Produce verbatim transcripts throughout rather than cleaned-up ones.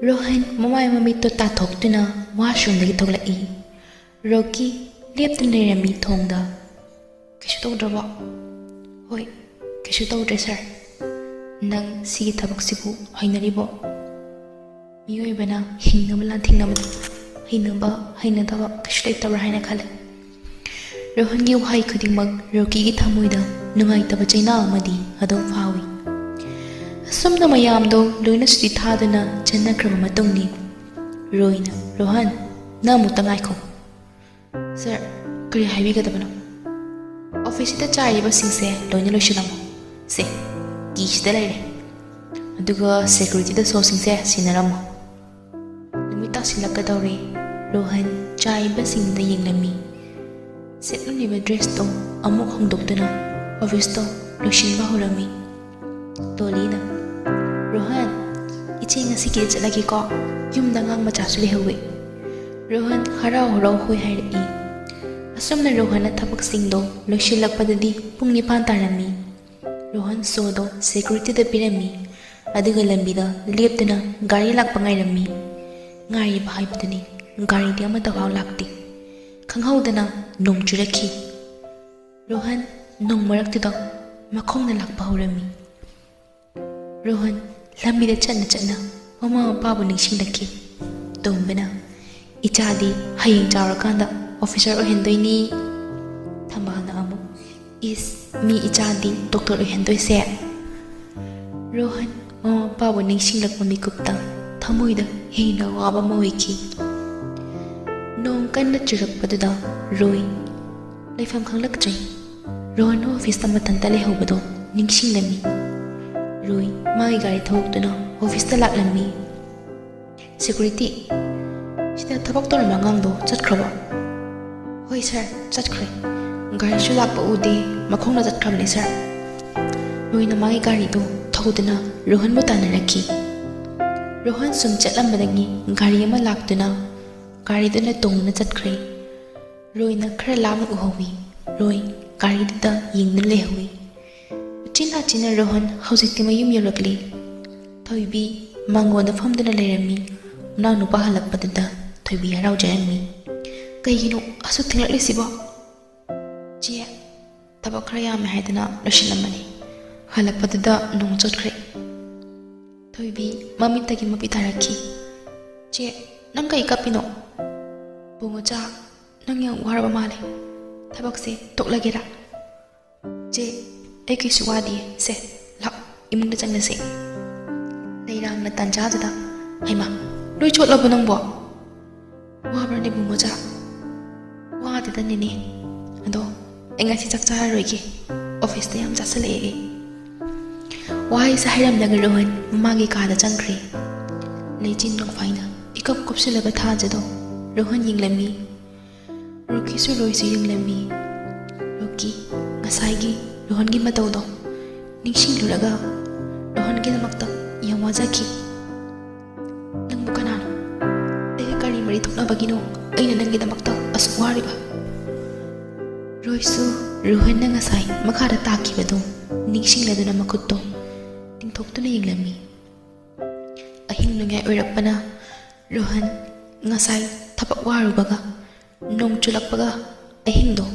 ꯔꯣꯍꯟ ꯃꯃꯥꯏ ꯃꯃꯤꯠꯇꯣ ꯇꯥꯊꯣꯛꯇꯨꯅ washroomꯗꯒꯤ ꯊꯣꯛꯂꯛꯏ꯫ ꯔꯣꯀꯤ ꯂꯦꯞꯇꯨꯅ ꯂꯩꯔꯝꯃꯤ ꯊꯣꯡꯗ꯫ "ꯀꯩꯁꯨ ꯇꯧꯗ꯭ꯔꯕꯣ?" "ꯍꯣꯏ, ꯀꯩꯁꯨ ꯇꯧꯗ꯭ꯔꯦ ꯁꯥꯔ꯫ ꯅꯪ ꯁꯤꯒꯤ ꯊꯕꯛꯁꯤꯕꯨ ꯍꯩꯅꯔꯤꯕꯣ?" ꯃꯤꯑꯣꯏꯕꯅ ꯍꯤꯡꯅꯕ ꯂꯥꯟꯊꯦꯡꯅꯕꯗ ꯍꯩꯅꯕ ꯍꯩꯅꯗꯕ ꯀꯩꯁꯨ ꯂꯩꯇꯕ꯭ꯔꯥ ꯍꯥꯏꯅ ꯈꯜꯂꯤ꯫ ꯔꯣꯍꯟꯒꯤ ꯋꯥꯍꯩ ꯈꯨꯗꯤꯡꯃꯛ ꯔꯣꯀꯤꯒꯤ ꯊꯃꯣꯏꯗ ꯅꯨꯡꯉꯥꯏꯇꯕ ꯆꯩꯅꯥ ꯑꯃꯗꯤ ꯑꯗꯨꯝ ꯐꯥꯎꯏ꯫ ꯑꯁꯨꯝꯅ ꯃꯌꯥꯝꯗꯣ ꯂꯣꯏꯅ ꯁꯨꯇꯤ ꯊꯥꯗꯨꯅ ꯆꯠꯅꯈ꯭ꯔꯕ ꯃꯇꯨꯡꯅꯤ꯫ ꯔꯣꯏꯅ, "ꯔꯣꯍꯟ, ꯅꯪ ꯑꯃꯨꯛꯇ ꯉꯥꯏꯈꯣ꯫" "ꯁꯥꯔ, ꯀꯔꯤ ꯍꯥꯏꯕꯤꯒꯗꯕꯅꯣ?" "ꯑꯣꯐꯤꯁꯁꯤꯗ ꯆꯥꯏꯔꯤꯕꯁꯤꯡꯁꯦ ꯂꯣꯏꯅ ꯂꯣꯏꯁꯤꯜꯂꯝꯃꯣ꯫ ꯁꯦ, ꯀꯤꯁꯤꯗ ꯂꯩꯔꯦ꯫ ꯑꯗꯨꯒ ꯁꯦꯀ꯭ꯌꯨꯔꯤꯇꯤꯗ ꯁꯣꯁꯤꯡꯁꯦ ꯁꯤꯟꯅꯔꯝꯃꯣ꯫" ꯅꯨꯃꯤꯠ ꯇꯥꯁꯤꯜꯂꯛꯀꯗꯧꯔꯦ꯫ ꯔꯣꯍꯟ ꯆꯥꯏꯕꯁꯤꯡꯗ ꯌꯦꯡꯂꯝꯃꯤ꯫ ꯁꯦꯠꯂꯝꯂꯤꯕ ꯗ꯭ꯔꯦꯁꯇꯣ ꯑꯃꯨꯛ ꯍꯣꯡꯗꯣꯛꯇꯨꯅ ꯑꯣꯐꯤꯁꯇꯣ ꯂꯣꯏꯁꯤꯟꯕ ꯍꯧꯔꯝꯃꯤ꯫ ꯗꯣꯂꯤꯅ, "ꯔꯣꯍꯟ, ꯏꯆꯦ ꯉꯁꯤꯒꯤꯗꯤ ꯆꯠꯂꯒꯦꯀꯣ, ꯌꯨꯝꯗ ꯑꯉꯥꯡ ꯃꯆꯥꯁꯨ ꯂꯩꯍꯧꯋꯤ꯫" ꯔꯣꯍꯟ ꯍꯔꯥꯎ ꯍꯔꯥꯎ ꯍꯣꯏ ꯍꯥꯏꯔꯛꯏ꯫ ꯑꯁꯨꯝꯅ ꯔꯣꯍꯟꯅ ꯊꯕꯛꯁꯤꯡꯗꯣ ꯂꯣꯏꯁꯤꯜꯂꯛꯄꯗꯗꯤ ꯄꯨꯡ ꯅꯤꯄꯥꯟ ꯇꯥꯔꯝꯃꯤ꯫ ꯔꯣꯍꯟ ꯁꯣꯗꯣ ꯁꯦꯀ꯭ꯌꯨꯔꯤꯇꯤꯗ ꯄꯤꯔꯝꯃꯤ, ꯑꯗꯨꯒ ꯂꯝꯕꯤꯗ ꯂꯦꯞꯇꯨꯅ ꯒꯥꯔꯤ ꯂꯥꯛꯄ ꯉꯥꯏꯔꯝꯃꯤ꯫ ꯉꯥꯏꯔꯤꯕ ꯍꯥꯏꯕꯗꯨꯅꯤ, ꯒꯥꯔꯤꯗꯤ ꯑꯃꯠꯇ ꯐꯥꯎ ꯂꯥꯛꯇꯦ꯫ ꯈꯪꯍꯧꯗꯅ ꯅꯣꯡ ꯆꯨꯔꯛꯈꯤ꯫ ꯔꯣꯍꯟ ꯅꯣꯡ ꯃꯔꯛꯇꯨꯗ ꯃꯈꯣꯡꯅ ꯂꯥꯛꯄ ꯍꯧꯔꯝꯃꯤ꯫ ꯔꯣꯍꯟ ꯂꯝꯕꯤꯗ ꯆꯠꯅ ꯆꯠꯅ ꯃꯃꯥ ꯃꯄꯥꯕꯨ ꯅꯤꯡꯁꯤꯡꯂꯛꯈꯤ꯫ ꯇꯣꯝꯕꯅ, "ꯏꯆꯥꯗꯤ ꯍꯌꯦꯡ ꯆꯥꯎꯔꯀꯥꯟꯗ ꯑꯣꯐꯤꯁꯔ ꯑꯣꯏꯍꯟꯗꯣꯏꯅꯤ꯫" ꯊꯝꯕꯥꯜꯅ ꯑꯃꯨꯛ, "ꯏꯁ, ꯃꯤ ꯏꯆꯥꯗꯤ ꯗꯣꯛꯇꯔ ꯑꯣꯏꯍꯟꯗꯣꯏꯁꯦ꯫" ꯔꯣꯍꯟ ꯃꯃꯥ ꯃꯄꯥꯕꯨ ꯅꯤꯡꯁꯤꯡꯂꯛꯄ ꯃꯤꯀꯨꯞꯇ ꯊꯃꯣꯏꯗ ꯍꯦꯟꯅ ꯋꯥꯕ ꯑꯃ ꯑꯣꯏꯈꯤ꯫ ꯅꯣꯡ ꯀꯟꯅ ꯆꯨꯔꯛꯄꯗꯨꯗ ꯔꯣꯏ ꯂꯩꯐꯝ ꯈꯪꯂꯛꯇ꯭ꯔꯦ꯫ ꯔꯣꯍꯟ ꯑꯣꯐꯤꯁꯇ ꯃꯊꯟꯇ ꯂꯩꯍꯧꯕꯗꯣ ꯅꯤꯡꯁꯤꯡꯂꯝꯃꯤ꯫ ꯔꯣꯏ ꯃꯥꯒꯤ ꯒꯥꯔꯤ ꯊꯧꯗꯨꯅ ꯑꯣꯐꯤꯁꯇ ꯂꯥꯛꯂꯝꯃꯤ꯫ "ꯁꯦꯀ꯭ꯌꯨꯔꯤꯇꯤ, ꯁꯤꯗ ꯊꯕꯛ ꯇꯧꯔꯝꯕ ꯑꯉꯥꯡꯗꯣ ꯆꯠꯈ꯭ꯔꯕꯣ?" "ꯍꯣꯏ ꯁꯥꯔ, ꯆꯠꯈ꯭ꯔꯦ꯫ ꯒꯥꯔꯤꯁꯨ ꯂꯥꯛꯄ ꯎꯗꯦ, ꯃꯈꯣꯡꯅ ꯆꯠꯈ꯭ꯔꯕꯅꯦ ꯁꯥꯔ꯫" ꯔꯣꯏꯅ ꯃꯥꯒꯤ ꯒꯥꯔꯤꯗꯣ ꯊꯧꯗꯨꯅ ꯔꯣꯍꯟꯕꯨ ꯇꯥꯟꯅꯔꯛꯈꯤ꯫ ꯔꯣꯍꯟ ꯁꯨꯝ ꯆꯠꯂꯝꯕꯗꯒꯤ ꯒꯥꯔꯤ ꯑꯃ ꯂꯥꯛꯇꯨꯅ ꯒꯥꯔꯤꯗꯨꯅ ꯇꯣꯡꯗꯨꯅ ꯆꯠꯈ꯭ꯔꯦ꯫ ꯔꯣꯏꯅ ꯈꯔ ꯂꯥꯞꯅ ꯎꯍꯧꯏ꯫ ꯔꯣꯏ ꯒꯥꯔꯤꯗꯨꯗ ꯌꯦꯡꯗꯨꯅ ꯂꯩꯍꯧꯏ꯫ ꯎꯆꯤꯟ ꯅꯥꯆꯤꯟꯅ ꯔꯣꯍꯟ ꯍꯧꯖꯤꯛꯇꯤ ꯃꯌꯨꯝ ꯌꯧꯔꯛꯂꯦ꯫ "ꯊꯣꯏꯕꯤ, ꯃꯥꯡꯒꯣꯟꯗ ꯐꯝꯗꯨꯅ ꯂꯩꯔꯝꯃꯤ꯫ ꯃꯅꯥꯎꯅꯨꯄꯥ ꯍꯜꯂꯛꯄꯗꯨꯗ ꯊꯣꯏꯕꯤ ꯍꯔꯥꯎꯖꯔꯝꯃꯤ꯫ "ꯀꯩꯒꯤꯅꯣ ꯑꯁꯨꯛ ꯊꯦꯡꯂꯛꯂꯤꯁꯤꯕꯣ?" "ꯆꯦ, ꯊꯕꯛ ꯈꯔ ꯌꯥꯝꯃꯦ ꯍꯥꯏꯗꯅ ꯂꯣꯏꯁꯤꯜꯂꯝꯕꯅꯤ꯫ ꯍꯜꯂꯛꯄꯗꯨꯗ ꯅꯣꯡ ꯆꯣꯠꯈ꯭ꯔꯦ꯫" ꯊꯣꯏꯕꯤ ꯃꯃꯤꯠꯇꯒꯤ ꯃꯄꯤ ꯇꯥꯔꯛꯈꯤ꯫ "ꯆꯦ, ꯅꯪ ꯀꯩ ꯀꯞꯄꯤꯅꯣ?" "ꯕꯨꯡꯉꯣꯆꯥ, ꯅꯪ ꯌꯥꯝ ꯋꯥꯔꯕ ꯃꯥꯜꯂꯦ꯫ ꯊꯕꯛꯁꯦ ꯇꯣꯛꯂꯒꯦꯔꯥ?" "ꯆꯦ, ꯑꯩ ꯀꯩꯁꯨ ꯋꯥꯗꯤꯌꯦ꯫ ꯁꯦ, ꯂꯥꯛ, ꯏꯃꯨꯡꯗ ꯆꯪꯂꯁꯦ꯫" ꯂꯩꯔꯥꯡꯅ ꯇꯥꯟꯖꯥꯗꯨꯗ, "ꯍꯩꯃꯥ, ꯂꯣꯏ ꯆꯣꯠꯂꯕꯣ ꯅꯪꯕꯣ? ꯋꯥꯕ꯭ꯔꯅꯦ ꯕꯨꯡꯉꯣꯆꯥ?" "ꯋꯥꯗꯦꯗ ꯅꯦꯅꯦ꯫ ꯑꯗꯣ ꯑꯩ ꯉꯁꯤ ꯆꯥꯛ ꯆꯥꯔꯔꯣꯏꯒꯦ꯫ ꯑꯣꯐꯤꯁꯇ ꯌꯥꯝ ꯆꯥꯁꯤꯜꯂꯛꯑꯦ ꯑꯩ꯫" ꯋꯥꯍꯩꯁꯦ ꯍꯥꯏꯔꯝꯂꯒ ꯔꯣꯍꯟ ꯃꯃꯥꯒꯤ ꯀꯥꯗ ꯆꯪꯈ꯭ꯔꯦ꯫ ꯂꯩꯆꯤꯟ ꯅꯣꯡꯐꯥꯏꯅ ꯏꯀꯞ ꯀꯨꯞꯁꯤꯜꯂꯕ ꯊꯥꯖꯗꯣ ꯔꯣꯍꯟ ꯌꯦꯡꯂꯝꯃꯤ꯫ ꯔꯣꯀꯤꯁꯨ ꯔꯣꯏꯁꯨ ꯌꯦꯡꯂꯝꯃꯤ꯫ ꯔꯣꯀꯤ, ꯉꯁꯥꯏꯒꯤ ꯔꯣꯍꯟꯒꯤ ꯃꯇꯧꯗꯣ ꯅꯤꯡꯁꯤꯡꯂꯨꯔꯒ ꯔꯣꯍꯟꯒꯤꯗꯃꯛꯇ ꯌꯥꯝ ꯋꯥꯖꯈꯤ꯫ "ꯅꯪꯕꯨ ꯀꯅꯥꯅꯣ? ꯑꯩꯒ ꯀꯔꯤ ꯃꯔꯤ ꯊꯣꯛꯅꯕꯒꯤꯅꯣ ꯑꯩꯅ ꯅꯪꯒꯤꯗꯃꯛꯇ ꯑꯁꯨꯛ ꯋꯥꯔꯤꯕ?" ꯔꯣꯏꯁꯨ ꯔꯣꯍꯟꯅ ꯉꯁꯥꯏ ꯃꯈꯥꯗ ꯇꯥꯈꯤꯕꯗꯨ ꯅꯤꯡꯁꯤꯡꯂꯗꯨꯅ ꯃꯈꯨꯠꯇꯣ ꯇꯤꯡꯊꯣꯛꯇꯨꯅ ꯌꯦꯡꯂꯝꯃꯤ꯫ ꯑꯍꯤꯡ ꯅꯣꯡꯌꯥꯏ ꯑꯣꯏꯔꯛꯄꯅ ꯔꯣꯍꯟ ꯉꯁꯥꯏ ꯊꯕꯛ ꯋꯥꯔꯨꯕꯒ ꯅꯣꯡ ꯆꯨꯂꯛꯄꯒ ꯑꯍꯤꯡꯗꯣ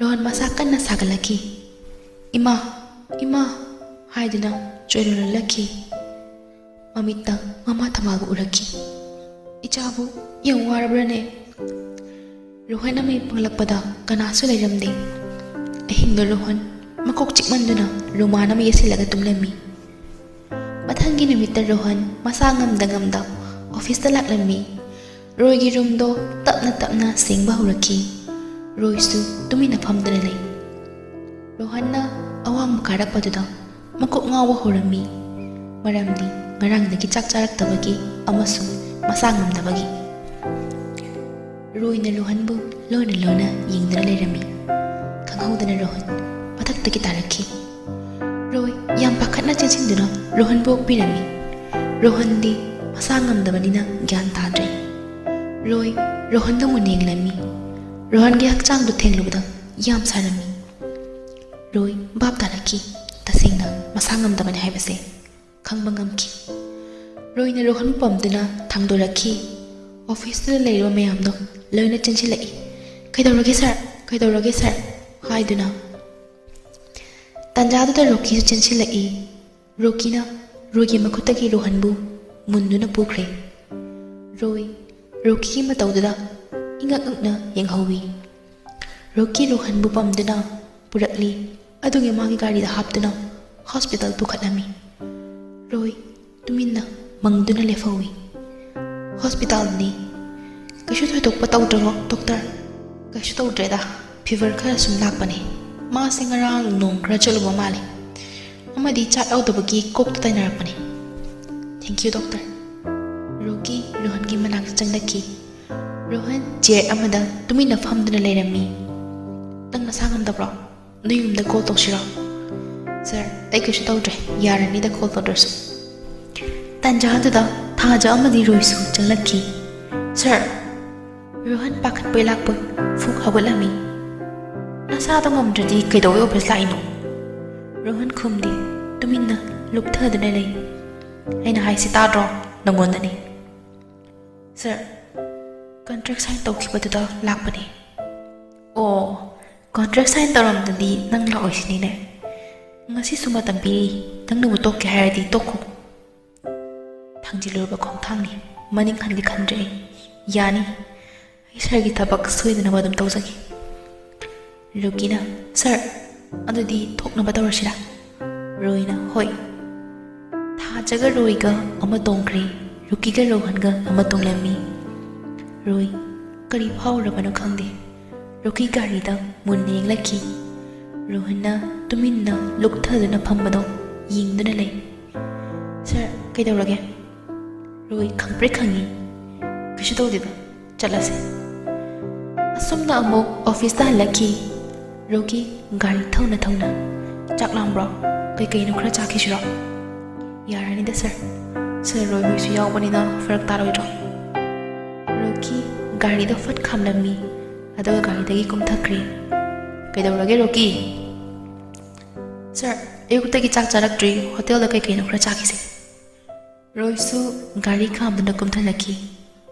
ꯔꯣꯍꯟ ꯃꯁꯥ ꯀꯟꯅ ꯁꯥꯒꯠꯂꯛꯈꯤ꯫ "ꯏꯃꯥ, ꯏꯃꯥ" ꯍꯥꯏꯗꯨꯅ ꯆꯣꯏꯔꯣꯜꯂꯛꯈꯤ꯫ ꯃꯃꯤꯠꯇ ꯃꯃꯥ ꯊꯝꯕꯥꯜꯕꯨ ꯎꯔꯛꯈꯤ꯫ "ꯏꯆꯥꯕꯨ ꯌꯥꯝ ꯋꯥꯔꯕ꯭ꯔꯅꯦ?" ꯔꯣꯍꯟꯅ ꯃꯤꯠ ꯄꯥꯡꯂꯛꯄꯗ ꯀꯅꯥꯁꯨ ꯂꯩꯔꯝꯗꯦ꯫ ꯑꯍꯤꯡꯗ ꯔꯣꯍꯟ ꯃꯀꯣꯛ ꯆꯤꯛꯃꯟꯗꯨꯅ ꯔꯨꯃꯥꯟ ꯑꯃ ꯌꯦꯠꯁꯤꯜꯂꯒ ꯇꯨꯝꯂꯝꯃꯤ꯫ ꯃꯊꯪꯒꯤ ꯅꯨꯃꯤꯠꯇ ꯔꯣꯍꯟ ꯃꯁꯥ ꯉꯝꯗ ꯉꯝꯗ ꯑꯣꯐꯤꯁꯇ ꯂꯥꯛꯂꯝꯃꯤ꯫ ꯔꯣꯏꯒꯤ ꯔꯨꯝꯗꯣ ꯇꯞꯅ ꯇꯞꯅ ꯁꯦꯡꯕ ꯍꯧꯔꯛꯈꯤ꯫ ꯔꯣꯏꯁꯨ ꯇꯨꯃꯤꯟꯅ ꯐꯝꯗꯨꯅ ꯂꯩ꯫ ꯔꯣꯍꯟꯅ ꯑꯋꯥꯡꯕ ꯀꯥꯔꯛꯄꯗꯨꯗ ꯃꯀꯣꯛ ꯉꯥꯎꯕ ꯍꯧꯔꯝꯃꯤ꯫ ꯃꯔꯝꯗꯤ ꯉꯔꯥꯡꯗꯒꯤ ꯆꯥꯛ ꯆꯥꯔꯛꯇꯕꯒꯤ ꯑꯃꯁꯨꯡ ꯃꯁꯥ ꯉꯝꯗꯕꯒꯤ꯫ ꯔꯣꯏꯅ ꯔꯣꯍꯟꯕꯨ ꯂꯣꯟꯅ ꯂꯣꯟꯅ ꯌꯦꯡꯗꯨꯅ ꯂꯩꯔꯝꯃꯤ꯫ ꯈꯪꯍꯧꯗꯅ ꯔꯣꯍꯟ ꯃꯊꯛꯇꯒꯤ ꯇꯥꯔꯛꯈꯤ꯫ ꯔꯣꯏ ꯌꯥꯝ ꯄꯥꯈꯠꯅ ꯆꯦꯟꯁꯤꯟꯗꯨꯅ ꯔꯣꯍꯟꯕꯨ ꯑꯣꯛꯄꯤꯔꯝꯃꯤ꯫ ꯔꯣꯍꯟꯗꯤ ꯃꯁꯥ ꯉꯝꯗꯕꯅꯤꯅ ꯒ꯭ꯌꯥꯟ ꯇꯥꯗ꯭ꯔꯦ꯫ ꯔꯣꯏ ꯔꯣꯍꯟꯗ ꯃꯨꯟꯅ ꯌꯦꯡꯂꯝꯃꯤ꯫ ꯔꯣꯍꯟꯒꯤ ꯍꯛꯆꯥꯡꯗꯨ ꯊꯦꯡꯂꯨꯕꯗ ꯌꯥꯝ ꯁꯥꯔꯝꯃꯤ꯫ ꯔꯣꯏ ꯚꯥꯞ ꯇꯥꯔꯛꯈꯤ, ꯇꯁꯦꯡꯅ ꯃꯁꯥ ꯉꯝꯗꯕꯅꯤ ꯍꯥꯏꯕꯁꯦ ꯈꯪꯕ ꯉꯝꯈꯤ꯫ ꯔꯣꯏꯅ ꯔꯣꯍꯟ ꯄꯝꯗꯨꯅ ꯊꯥꯡꯗꯣꯔꯛꯈꯤ꯫ ꯑꯣꯐꯤꯁꯇꯨꯗ ꯂꯩꯔꯤꯕ ꯃꯌꯥꯝꯗꯣ ꯂꯣꯏꯅ ꯆꯦꯟꯁꯤꯜꯂꯛꯏ꯫ "ꯀꯩꯗꯧꯔꯒꯦ ꯁꯥꯔ? ꯀꯩꯗꯧꯔꯒꯦ ꯁꯥꯔ?" ꯍꯥꯏꯗꯨꯅ꯫ ꯇꯥꯟꯖꯥꯗꯨꯗ ꯔꯣꯀꯤꯁꯨ ꯆꯦꯟꯁꯤꯜꯂꯛꯏ꯫ ꯔꯣꯀꯤꯅ ꯔꯣꯏꯒꯤ ꯃꯈꯨꯠꯇꯒꯤ ꯔꯣꯍꯟꯕꯨ ꯃꯨꯟꯗꯨꯅ ꯄꯨꯈ꯭ꯔꯦ꯫ ꯔꯣꯏ ꯔꯣꯀꯤꯒꯤ ꯃꯇꯧꯗꯨꯗ ꯏꯉꯛ ꯉꯛꯅ ꯌꯦꯡꯍꯧꯏ꯫ ꯔꯣꯀꯤ ꯔꯣꯍꯟꯕꯨ ꯄꯝꯗꯨꯅ ꯄꯨꯔꯛꯂꯤ, ꯑꯗꯨꯒ ꯃꯥꯒꯤ ꯒꯥꯔꯤꯗ ꯍꯥꯞꯇꯨꯅ ꯍꯣꯁꯄꯤꯇꯥꯜ ꯄꯨꯈꯠꯂꯝꯃꯤ꯫ ꯔꯣꯏ ꯇꯨꯃꯤꯟꯅ ꯃꯪꯗꯨꯅ ꯂꯦꯞꯍꯧꯏ꯫ ꯍꯣꯁꯄꯤꯇꯥꯜꯅꯤ꯫ "ꯀꯩꯁꯨ ꯊꯣꯏꯗꯣꯛꯄ ꯇꯧꯗ꯭ꯔꯕꯣ, ꯗꯣꯛꯇꯔ?" "ꯀꯩꯁꯨ ꯇꯧꯗ꯭ꯔꯦꯗ, ꯐꯤꯚꯔ ꯈꯔ ꯁꯨꯝ ꯂꯥꯛꯄꯅꯦ꯫ ꯃꯥꯁꯦ ꯉꯔꯥꯡ ꯅꯣꯡ ꯈꯔ ꯆꯣꯠꯂꯨꯕ ꯃꯥꯜꯂꯦ, ꯑꯃꯗꯤ ꯆꯥꯛ ꯌꯥꯎꯗꯕꯒꯤ ꯀꯣꯛꯇ ꯇꯥꯏꯅꯔꯛꯄꯅꯦ꯫ Thank you, doctor." ꯔꯣꯀꯤ ꯔꯣꯍꯟꯒꯤ ꯃꯅꯥꯛꯇ ꯆꯪꯂꯛꯈꯤ꯫ ꯔꯣꯍꯟ ꯆꯤꯌꯔ ꯑꯃꯗ ꯇꯨꯃꯤꯟꯅ ꯐꯝꯗꯨꯅ ꯂꯩꯔꯝꯃꯤ꯫ "ꯅꯪ ꯅꯁꯥ ꯉꯝꯗꯕ꯭ꯔꯣ? ꯅꯣꯏ ꯌꯨꯝꯗ ꯀꯣꯜ ꯇꯧꯁꯤꯔꯣ?" "ꯁꯥꯔ, ꯑꯩ ꯀꯩꯁꯨ ꯇꯧꯗ꯭ꯔꯦ, ꯌꯥꯔꯅꯤꯗ ꯀꯣꯜ ꯇꯧꯗ꯭ꯔꯁꯨ꯫" ꯇꯥꯟꯖꯥꯗꯨꯗ ꯊꯥꯖ ꯑꯃꯗꯤ ꯔꯣꯏꯁꯨ ꯆꯪꯂꯛꯈꯤ꯫ "ꯁꯥꯔ!" ꯔꯣꯍꯟ ꯄꯥꯈꯠꯄꯣꯏ ꯂꯥꯛꯄꯣꯏ ꯐꯨꯛ ꯍꯧꯒꯠꯂꯝꯃꯤ꯫ "ꯅꯁꯥꯗꯣ ꯉꯝꯗ꯭ꯔꯗꯤ ꯀꯩꯗꯧꯕꯩ ꯑꯣꯐꯤꯁ ꯂꯥꯛꯏꯅꯣ?" ꯔꯣꯍꯟ ꯈꯨꯝꯗꯦ, ꯇꯨꯃꯤꯟꯅ ꯂꯨꯞꯊꯗꯨꯅ ꯂꯩ꯫ "ꯑꯩꯅ ꯍꯥꯏꯁꯤ ꯇꯥꯗ꯭ꯔꯣ? ꯅꯪꯉꯣꯟꯗꯅꯤ꯫" "ꯁꯥꯔ, ꯀꯟꯇ꯭ꯔꯦꯛ ꯁꯥꯏꯟ ꯇꯧꯈꯤꯕꯗꯨꯗ ꯂꯥꯛꯄꯅꯤ꯫" "ꯑꯣ, ꯀꯟꯇ꯭ꯔꯦꯛ ꯁꯥꯏꯟ ꯇꯧꯔꯝꯗꯗꯤ ꯅꯪ ꯂꯥꯛꯑꯣꯏꯁꯤꯅꯤꯅꯦ꯫ ꯉꯁꯤꯁꯨ ꯃꯇꯝ ꯄꯤꯔꯤ, ꯅꯪꯅꯕꯨ ꯇꯣꯛꯀꯦ ꯍꯥꯏꯔꯗꯤ ꯇꯣꯛꯈꯣ꯫" ꯊꯥꯡꯖꯤꯜꯂꯨꯔꯕ ꯈꯣꯡꯊꯥꯡꯅꯤ, ꯃꯅꯤꯡ ꯍꯟꯒꯦ ꯈꯟꯗ꯭ꯔꯦ ꯑꯩ꯫ "ꯌꯥꯅꯤ, ꯑꯩ ꯁꯥꯔꯒꯤ ꯊꯕꯛ ꯁꯣꯏꯗꯅꯕ ꯑꯗꯨꯝ ꯇꯧꯖꯒꯦ꯫" ꯔꯣꯀꯤꯅ, "ꯁꯥꯔ, ꯑꯗꯨꯗꯤ ꯊꯣꯛꯅꯕ ꯇꯧꯔꯁꯤꯔꯥ?" ꯔꯣꯏꯅ, "ꯍꯣꯏ꯫" ꯊꯥꯖꯒ ꯔꯣꯏꯒ ꯑꯃ ꯇꯣꯡꯈ꯭ꯔꯦ, ꯔꯣꯀꯤꯒ ꯔꯣꯍꯟꯒ ꯑꯃ ꯇꯣꯡꯂꯝꯃꯤ꯫ ꯔꯣꯏ ꯀꯔꯤ ꯐꯥꯎꯔꯕꯅꯣ ꯈꯪꯗꯦ, ꯔꯣꯀꯤ ꯒꯥꯔꯤꯗ ꯃꯨꯟꯅ ꯌꯦꯡꯂꯛꯈꯤ꯫ ꯔꯣꯍꯟꯅ ꯇꯨꯃꯤꯟꯅ ꯂꯨꯞꯊꯗꯨꯅ ꯐꯝꯕꯗꯣ ꯌꯦꯡꯗꯨꯅ ꯂꯩ꯫ "ꯁꯥꯔ, ꯀꯩꯗꯧꯔꯒꯦ?" ꯔꯣꯏ ꯈꯪꯄ꯭ꯔꯦꯛ ꯈꯪꯉꯤ꯫ "ꯀꯩꯁꯨ ꯇꯧꯗꯦꯗ, ꯆꯠꯂꯁꯦ꯫" ꯑꯁꯨꯝꯅ ꯑꯃꯨꯛ ꯑꯣꯐꯤꯁꯇ ꯍꯜꯂꯛꯈꯤ꯫ ꯔꯣꯀꯤ ꯒꯥꯔꯤ ꯊꯧꯅ ꯊꯧꯅ, "ꯆꯥꯛ ꯂꯥꯝꯕ꯭ꯔꯣ? ꯀꯩꯀꯩꯅꯣ ꯈꯔ ꯆꯥꯈꯤꯁꯤꯔꯣ?" "ꯌꯥꯔꯅꯤꯗ ꯁꯥꯔ, ꯁꯥꯔ ꯔꯣꯏ ꯍꯣꯏꯁꯨ ꯌꯥꯎꯕꯅꯤꯅ ꯐꯔꯛ ꯇꯥꯔꯣꯏꯗ꯭ꯔꯣ?" ꯔꯣꯀꯤ ꯒꯥꯔꯤꯗꯣ ꯐꯠ ꯈꯥꯝꯂꯝꯃꯤ, ꯑꯗꯨꯒ ꯒꯥꯔꯤꯗꯒꯤ ꯀꯨꯝꯊꯈ꯭ꯔꯦ꯫ "ꯀꯩꯗꯧꯔꯒꯦ ꯔꯣꯀꯤ?" "ꯁꯥꯔ, ꯑꯌꯨꯛꯇꯒꯤ ꯆꯥꯛ ꯆꯥꯔꯛꯇ꯭ꯔꯤ, ꯍꯣꯇꯦꯜꯗ ꯀꯩꯀꯩꯅꯣ ꯈꯔ ꯆꯥꯈꯤꯁꯦ꯫" ꯔꯣꯏꯁꯨ ꯒꯥꯔꯤ ꯈꯥꯝꯗꯨꯅ ꯀꯨꯝꯊꯔꯛꯈꯤ꯫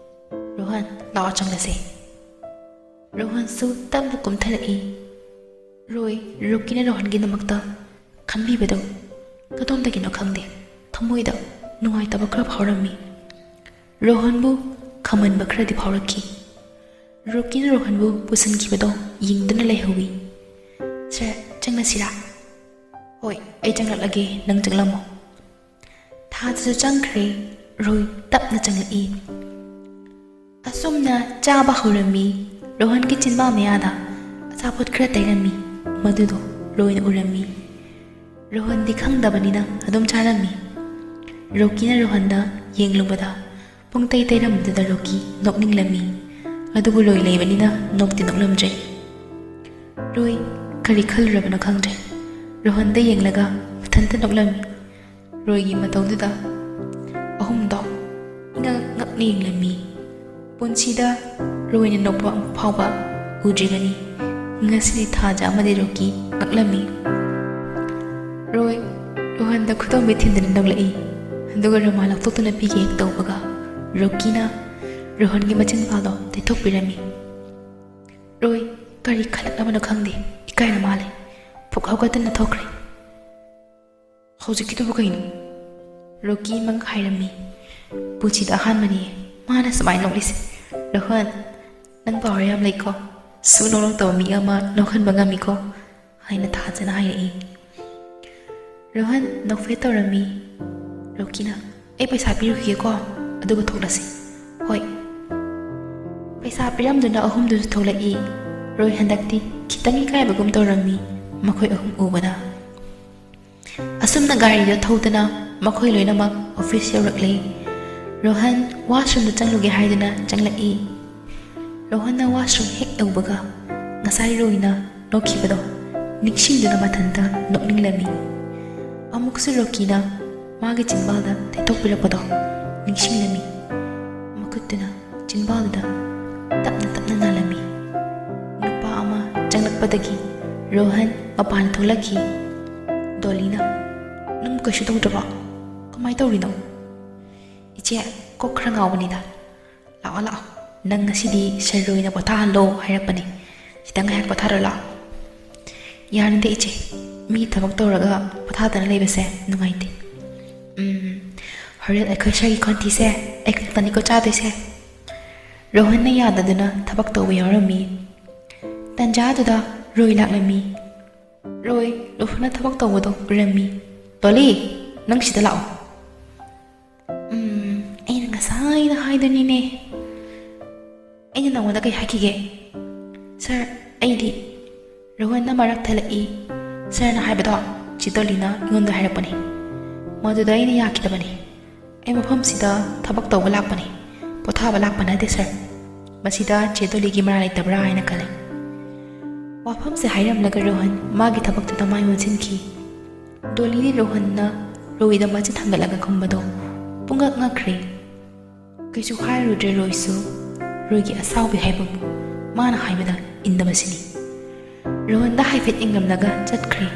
"ꯔꯣꯍꯟ, ꯂꯥꯛꯑꯣ, ꯆꯪꯂꯁꯦ꯫" ꯔꯣꯍꯟꯁꯨ ꯇꯞꯅ ꯀꯨꯝꯊꯔꯛꯏ꯫ ꯔꯣꯏ, ꯔꯣꯀꯤꯅ ꯔꯣꯍꯟꯒꯤꯗꯃꯛꯇ ꯈꯟꯕꯤꯕꯗꯨ ꯀꯗꯣꯝꯗꯒꯤꯅꯣ ꯈꯪꯗꯦ, ꯊꯃꯣꯏꯗ ꯅꯨꯡꯉꯥꯏꯇꯕ ꯈꯔ ꯐꯥꯎꯔꯝꯃꯤ꯫ ꯔꯣꯍꯟꯕꯨ ꯈꯝꯍꯟꯕ ꯈꯔꯗꯤ ꯐꯥꯎꯔꯛꯈꯤ꯫ ꯔꯣꯀꯤꯅ ꯔꯣꯍꯟꯕꯨ ꯄꯨꯁꯤꯟꯈꯤꯕꯗꯣ ꯌꯦꯡꯗꯨꯅ ꯂꯩꯍꯧꯏ꯫ "ꯁꯦ, ꯆꯪꯂꯁꯤꯔꯥ?" "ꯍꯣꯏ, ꯑꯩ ꯆꯪꯂꯛꯂꯒꯦ, ꯅꯪ ꯆꯪꯂꯝꯃꯣ꯫" ꯊꯥꯗꯁꯨ ꯆꯪꯈ꯭ꯔꯦ꯫ ꯔꯣꯏ ꯇꯞꯅ ꯆꯪꯂꯛꯏ꯫ ꯑꯁꯨꯝꯅ ꯆꯥꯕ ꯍꯧꯔꯝꯃꯤ꯫ ꯔꯣꯍꯟꯒꯤ ꯆꯤꯟꯕꯥꯜ ꯃꯌꯥꯗ ꯑꯆꯥꯄꯣꯠ ꯈꯔ ꯇꯩꯔꯝꯃꯤ꯫ ꯃꯗꯨꯗꯣ ꯂꯣꯏꯅ ꯎꯔꯝꯃꯤ꯫ ꯔꯣꯍꯟꯗꯤ ꯈꯪꯗꯕꯅꯤꯅ ꯑꯗꯨꯝ ꯆꯥꯔꯝꯃꯤ꯫ ꯔꯣꯀꯤꯅ ꯔꯣꯍꯟꯗ ꯌꯦꯡꯂꯨꯕꯗ ꯄꯨꯡꯇꯩ ꯇꯩꯔꯝꯕꯗꯨꯗ ꯔꯣꯀꯤ ꯅꯣꯛꯅꯤꯡꯂꯝꯃꯤ꯫ ꯑꯗꯨꯕꯨ ꯂꯣꯏ ꯂꯩꯕꯅꯤꯅ ꯅꯣꯛꯇꯤ ꯅꯣꯛꯂꯝꯗ꯭ꯔꯦ꯫ ꯔꯣꯏ ꯀꯔꯤ ꯈꯜꯂꯨꯔꯕꯅꯣ ꯈꯪꯗ꯭ꯔꯦ꯫ ꯔꯣꯍꯟꯗ ꯌꯦꯡꯂꯒ ꯃꯊꯟꯇ ꯅꯣꯛꯂꯝꯃꯤ꯫ ꯔꯣꯏꯒꯤ ꯃꯇꯧꯗꯨꯗ ꯑꯍꯨꯝꯗꯣ ꯏꯉꯛ ꯉꯛꯅ ꯌꯦꯡꯂꯝꯃꯤ꯫ ꯄꯨꯟꯁꯤꯗ ꯔꯣꯏꯅ ꯅꯣꯛꯄ ꯑꯃꯨꯛ ꯐꯥꯎꯕ ꯎꯗ꯭ꯔꯤꯕꯅꯤ꯫ ꯉꯁꯤꯗꯤ ꯊꯥꯖ ꯑꯃꯗꯤ ꯔꯣꯀꯤ ꯉꯛꯂꯝꯃꯤ꯫ ꯔꯣꯏ ꯔꯣꯍꯟꯗ ꯈꯨꯗꯣꯝꯕꯤ ꯊꯤꯟꯗꯨꯅ ꯅꯣꯛꯂꯛꯏ꯫ ꯑꯗꯨꯒ ꯔꯨꯃꯥꯜ ꯂꯧꯊꯣꯛꯇꯨꯅ ꯄꯤꯒꯦ ꯍꯦꯛ ꯇꯧꯕꯒ ꯔꯣꯀꯤꯅ ꯔꯣꯍꯟꯒꯤ ꯃꯆꯤꯟꯕꯥꯜꯗꯣ ꯇꯩꯊꯣꯛꯄꯤꯔꯝꯃꯤ꯫ ꯔꯣꯏ ꯀꯔꯤ ꯈꯜꯂꯛꯂꯕꯅꯣ ꯈꯪꯗꯦ, ꯏꯀꯥꯏꯔ ꯃꯥꯜꯂꯦ꯫ ꯐꯨꯛ ꯍꯧꯒꯠꯇꯨꯅ ꯊꯣꯛꯈ꯭ꯔꯦ꯫ "ꯍꯧꯖꯤꯛꯀꯤꯗꯨꯕꯨ ꯀꯩꯅꯣ?" ꯔꯣꯀꯤ ꯃꯪ ꯍꯥꯏꯔꯝꯃꯤ꯫ "ꯄꯨꯟꯁꯤꯗ ꯑꯍꯥꯟꯕꯅꯤ ꯃꯥꯅ ꯁꯨꯃꯥꯏꯅ ꯅꯣꯛꯂꯤꯁꯦ꯫ ꯔꯣꯍꯟ, ꯅꯪ ꯄꯋꯥꯔ ꯌꯥꯝ ꯂꯩꯀꯣ꯫ ꯁꯨ ꯅꯣꯛꯂꯛꯇꯕ ꯃꯤ ꯑꯃ ꯅꯣꯛꯍꯟꯕ ꯉꯝꯃꯤꯀꯣ," ꯍꯥꯏꯅ ꯊꯥꯖꯅ ꯍꯥꯏꯔꯛꯏ꯫ ꯔꯣꯍꯟ ꯅꯣꯛꯐꯦꯠ ꯇꯧꯔꯝꯃꯤ꯫ ꯔꯣꯀꯤꯅ, "ꯑꯩ ꯄꯩꯁꯥ ꯄꯤꯔꯨꯈꯤꯒꯦꯀꯣ, ꯑꯗꯨꯒ ꯊꯣꯛꯂꯁꯤ꯫" "ꯍꯣꯏ꯫" ꯄꯩꯁꯥ ꯄꯤꯔꯝꯗꯨꯅ ꯑꯍꯨꯝꯗꯨꯁꯨ ꯊꯣꯛꯂꯛꯏ꯫ ꯔꯣꯏ ꯍꯟꯗꯛꯇꯤ ꯈꯤꯇꯪ ꯏꯀꯥꯏꯕꯒꯨꯝ ꯇꯧꯔꯝꯃꯤ ꯃꯈꯣꯏ ꯑꯍꯨꯝ ꯎꯕꯗ꯫ ꯑꯁꯨꯝꯅ ꯒꯥꯔꯤꯗ ꯊꯧꯗꯨꯅ ꯃꯈꯣꯏ ꯂꯣꯏꯅꯃꯛ ꯑꯣꯐꯤꯁ ꯌꯧꯔꯛꯂꯦ꯫ ꯔꯣꯍꯟ ꯋꯥꯁꯔꯨꯝꯗ ꯆꯪꯂꯨꯒꯦ ꯍꯥꯏꯗꯨꯅ ꯆꯪꯂꯛꯏ꯫ ꯔꯣꯍꯟꯅ ꯋꯥꯁꯔꯨꯝ ꯍꯦꯛ ꯌꯧꯕꯒ ꯉꯁꯥꯏ ꯔꯣꯏꯅ ꯅꯣꯛꯈꯤꯕꯗꯣ ꯅꯤꯡꯁꯤꯡꯗꯨꯅ ꯃꯊꯟꯇ ꯅꯣꯛꯅꯤꯡꯂꯝꯃꯤ꯫ ꯑꯃꯨꯛꯁꯨ ꯔꯣꯀꯤꯅ ꯃꯥꯒꯤ ꯆꯤꯟꯕꯥꯜꯗ ꯇꯩꯊꯣꯛꯄꯤꯔꯛꯄꯗꯣ ꯅꯤꯡꯁꯤꯡꯂꯝꯃꯤ꯫ ꯃꯈꯨꯠꯇꯨꯅ ꯆꯤꯟꯕꯥꯜꯗꯨꯗ ꯇꯞꯅ ꯇꯞꯅ ꯅꯥꯜꯂꯝꯃꯤ꯫ ꯅꯨꯄꯥ ꯑꯃ ꯆꯪꯂꯛꯄꯗꯒꯤ ꯔꯣꯍꯟ ꯃꯄꯥꯟ ꯊꯣꯛꯂꯛꯈꯤ꯫ ꯗꯣꯂꯤꯅ, "ꯅꯪ ꯀꯩꯁꯨ ꯇꯧꯗ꯭ꯔꯕꯣ? ꯀꯃꯥꯏ ꯇꯧꯔꯤꯅꯣ?" "ꯏꯆꯦ, ꯀꯣꯛ ꯈꯔ ꯉꯥꯎꯕꯅꯤꯗ꯫ ꯂꯥꯛꯑꯣ, ꯂꯥꯛꯑꯣ꯫ ꯅꯪ ꯉꯁꯤꯗꯤ ꯁꯔ ꯔꯣꯏꯅ ꯄꯣꯊꯥꯍꯜꯂꯣ ꯍꯥꯏꯔꯛꯄꯅꯦ꯫ ꯈꯤꯇꯪ ꯉꯥꯏꯍꯥꯛ ꯄꯣꯊꯥꯔꯣ ꯂꯥꯛꯑꯣ꯫" "ꯌꯥꯅꯤꯗ ꯏꯆꯦ꯫ ꯃꯤ ꯊꯕꯛ ꯇꯧꯔꯒ ꯄꯣꯊꯥꯗꯅ ꯂꯩꯕꯁꯦ ꯅꯨꯡꯉꯥꯏꯇꯦ꯫ ꯎꯝ, ꯍꯣꯔꯦꯟ ꯑꯩꯈꯣꯏ ꯁꯔꯒꯤ ꯈꯣꯟꯊꯤꯁꯦ ꯑꯩ ꯈꯛꯇꯅꯤꯀꯣ ꯆꯥꯗꯣꯏꯁꯦ꯫" ꯔꯣꯍꯟꯅ ꯌꯥꯗꯗꯨꯅ ꯊꯕꯛ ꯇꯧꯕ ꯌꯥꯎꯔꯝꯃꯤ꯫ ꯇꯟꯖꯥꯗꯨꯗ ꯔꯣꯏ ꯂꯥꯛꯂꯝꯃꯤ꯫ ꯔꯣꯏ, ꯔꯣꯍꯟꯅ ꯊꯕꯛ ꯇꯧꯕꯗꯣ ꯎꯔꯝꯃꯤ꯫ "ꯗꯣꯂꯤ, ꯅꯪ ꯁꯤꯗ ꯂꯥꯛꯑꯣ꯫" "ꯎꯝ, ꯑꯩꯅ ꯉꯁꯥꯏꯅ ꯍꯥꯏꯗꯨꯅꯤꯅꯦ꯫ ꯑꯩꯅ ꯅꯉꯣꯟꯗ ꯀꯩ ꯍꯥꯏꯈꯤꯒꯦ?" "ꯁꯔ, ꯑꯩꯗꯤ..." ꯔꯣꯍꯟꯅ ꯃꯔꯛ ꯊꯠꯂꯛꯏ꯫ "ꯁꯔꯅ ꯍꯥꯏꯕꯗꯣ ꯆꯦ ꯗꯣꯂꯤꯅ ꯑꯩꯉꯣꯟꯗ ꯍꯥꯏꯔꯛꯄꯅꯤ꯫ ꯃꯗꯨꯗ ꯑꯩꯅ ꯌꯥꯈꯤꯗꯕꯅꯤ꯫ ꯑꯩ ꯃꯐꯝꯁꯤꯗ ꯊꯕꯛ ꯇꯧꯕ ꯂꯥꯛꯄꯅꯤ, ꯄꯣꯊꯥꯕ ꯂꯥꯛꯄ ꯅꯠꯇꯦ ꯁꯔ꯫ ꯃꯁꯤꯗ ꯆꯦ ꯗꯣꯂꯤꯒꯤ ꯃꯔꯥꯜ ꯂꯩꯇꯕ꯭ꯔꯥ ꯍꯥꯏꯅ ꯈꯜꯂꯤ꯫" ꯋꯥꯐꯝꯁꯦ ꯍꯥꯏꯔꯝꯂꯒ ꯔꯣꯍꯟ ꯃꯥꯒꯤ ꯊꯕꯛꯇꯨꯗ ꯃꯥꯏ ꯑꯣꯟꯁꯤꯟꯈꯤ꯫ ꯗꯣꯂꯤꯗꯤ ꯔꯣꯍꯟꯅ ꯔꯣꯏꯗ ꯃꯆꯤꯟ ꯊꯥꯡꯒꯠꯂꯒ ꯈꯨꯝꯕꯗꯣ ꯄꯨꯡꯉꯛ ꯉꯛꯈ꯭ꯔꯦ꯫ ꯀꯩꯁꯨ ꯍꯥꯏꯔꯨꯗ꯭ꯔꯦ ꯔꯣꯏꯁꯨ꯫ ꯔꯣꯏꯒꯤ ꯑꯁꯥꯎꯕꯤ ꯍꯥꯏꯕꯕꯨ ꯃꯥꯅ ꯍꯥꯏꯕꯗ ꯏꯟꯗꯕꯁꯤꯅꯤ꯫ ꯔꯣꯍꯟꯗ ꯍꯥꯏꯐꯦꯠ ꯌꯦꯡꯂꯝꯂꯒ ꯆꯠꯈ꯭ꯔꯦ꯫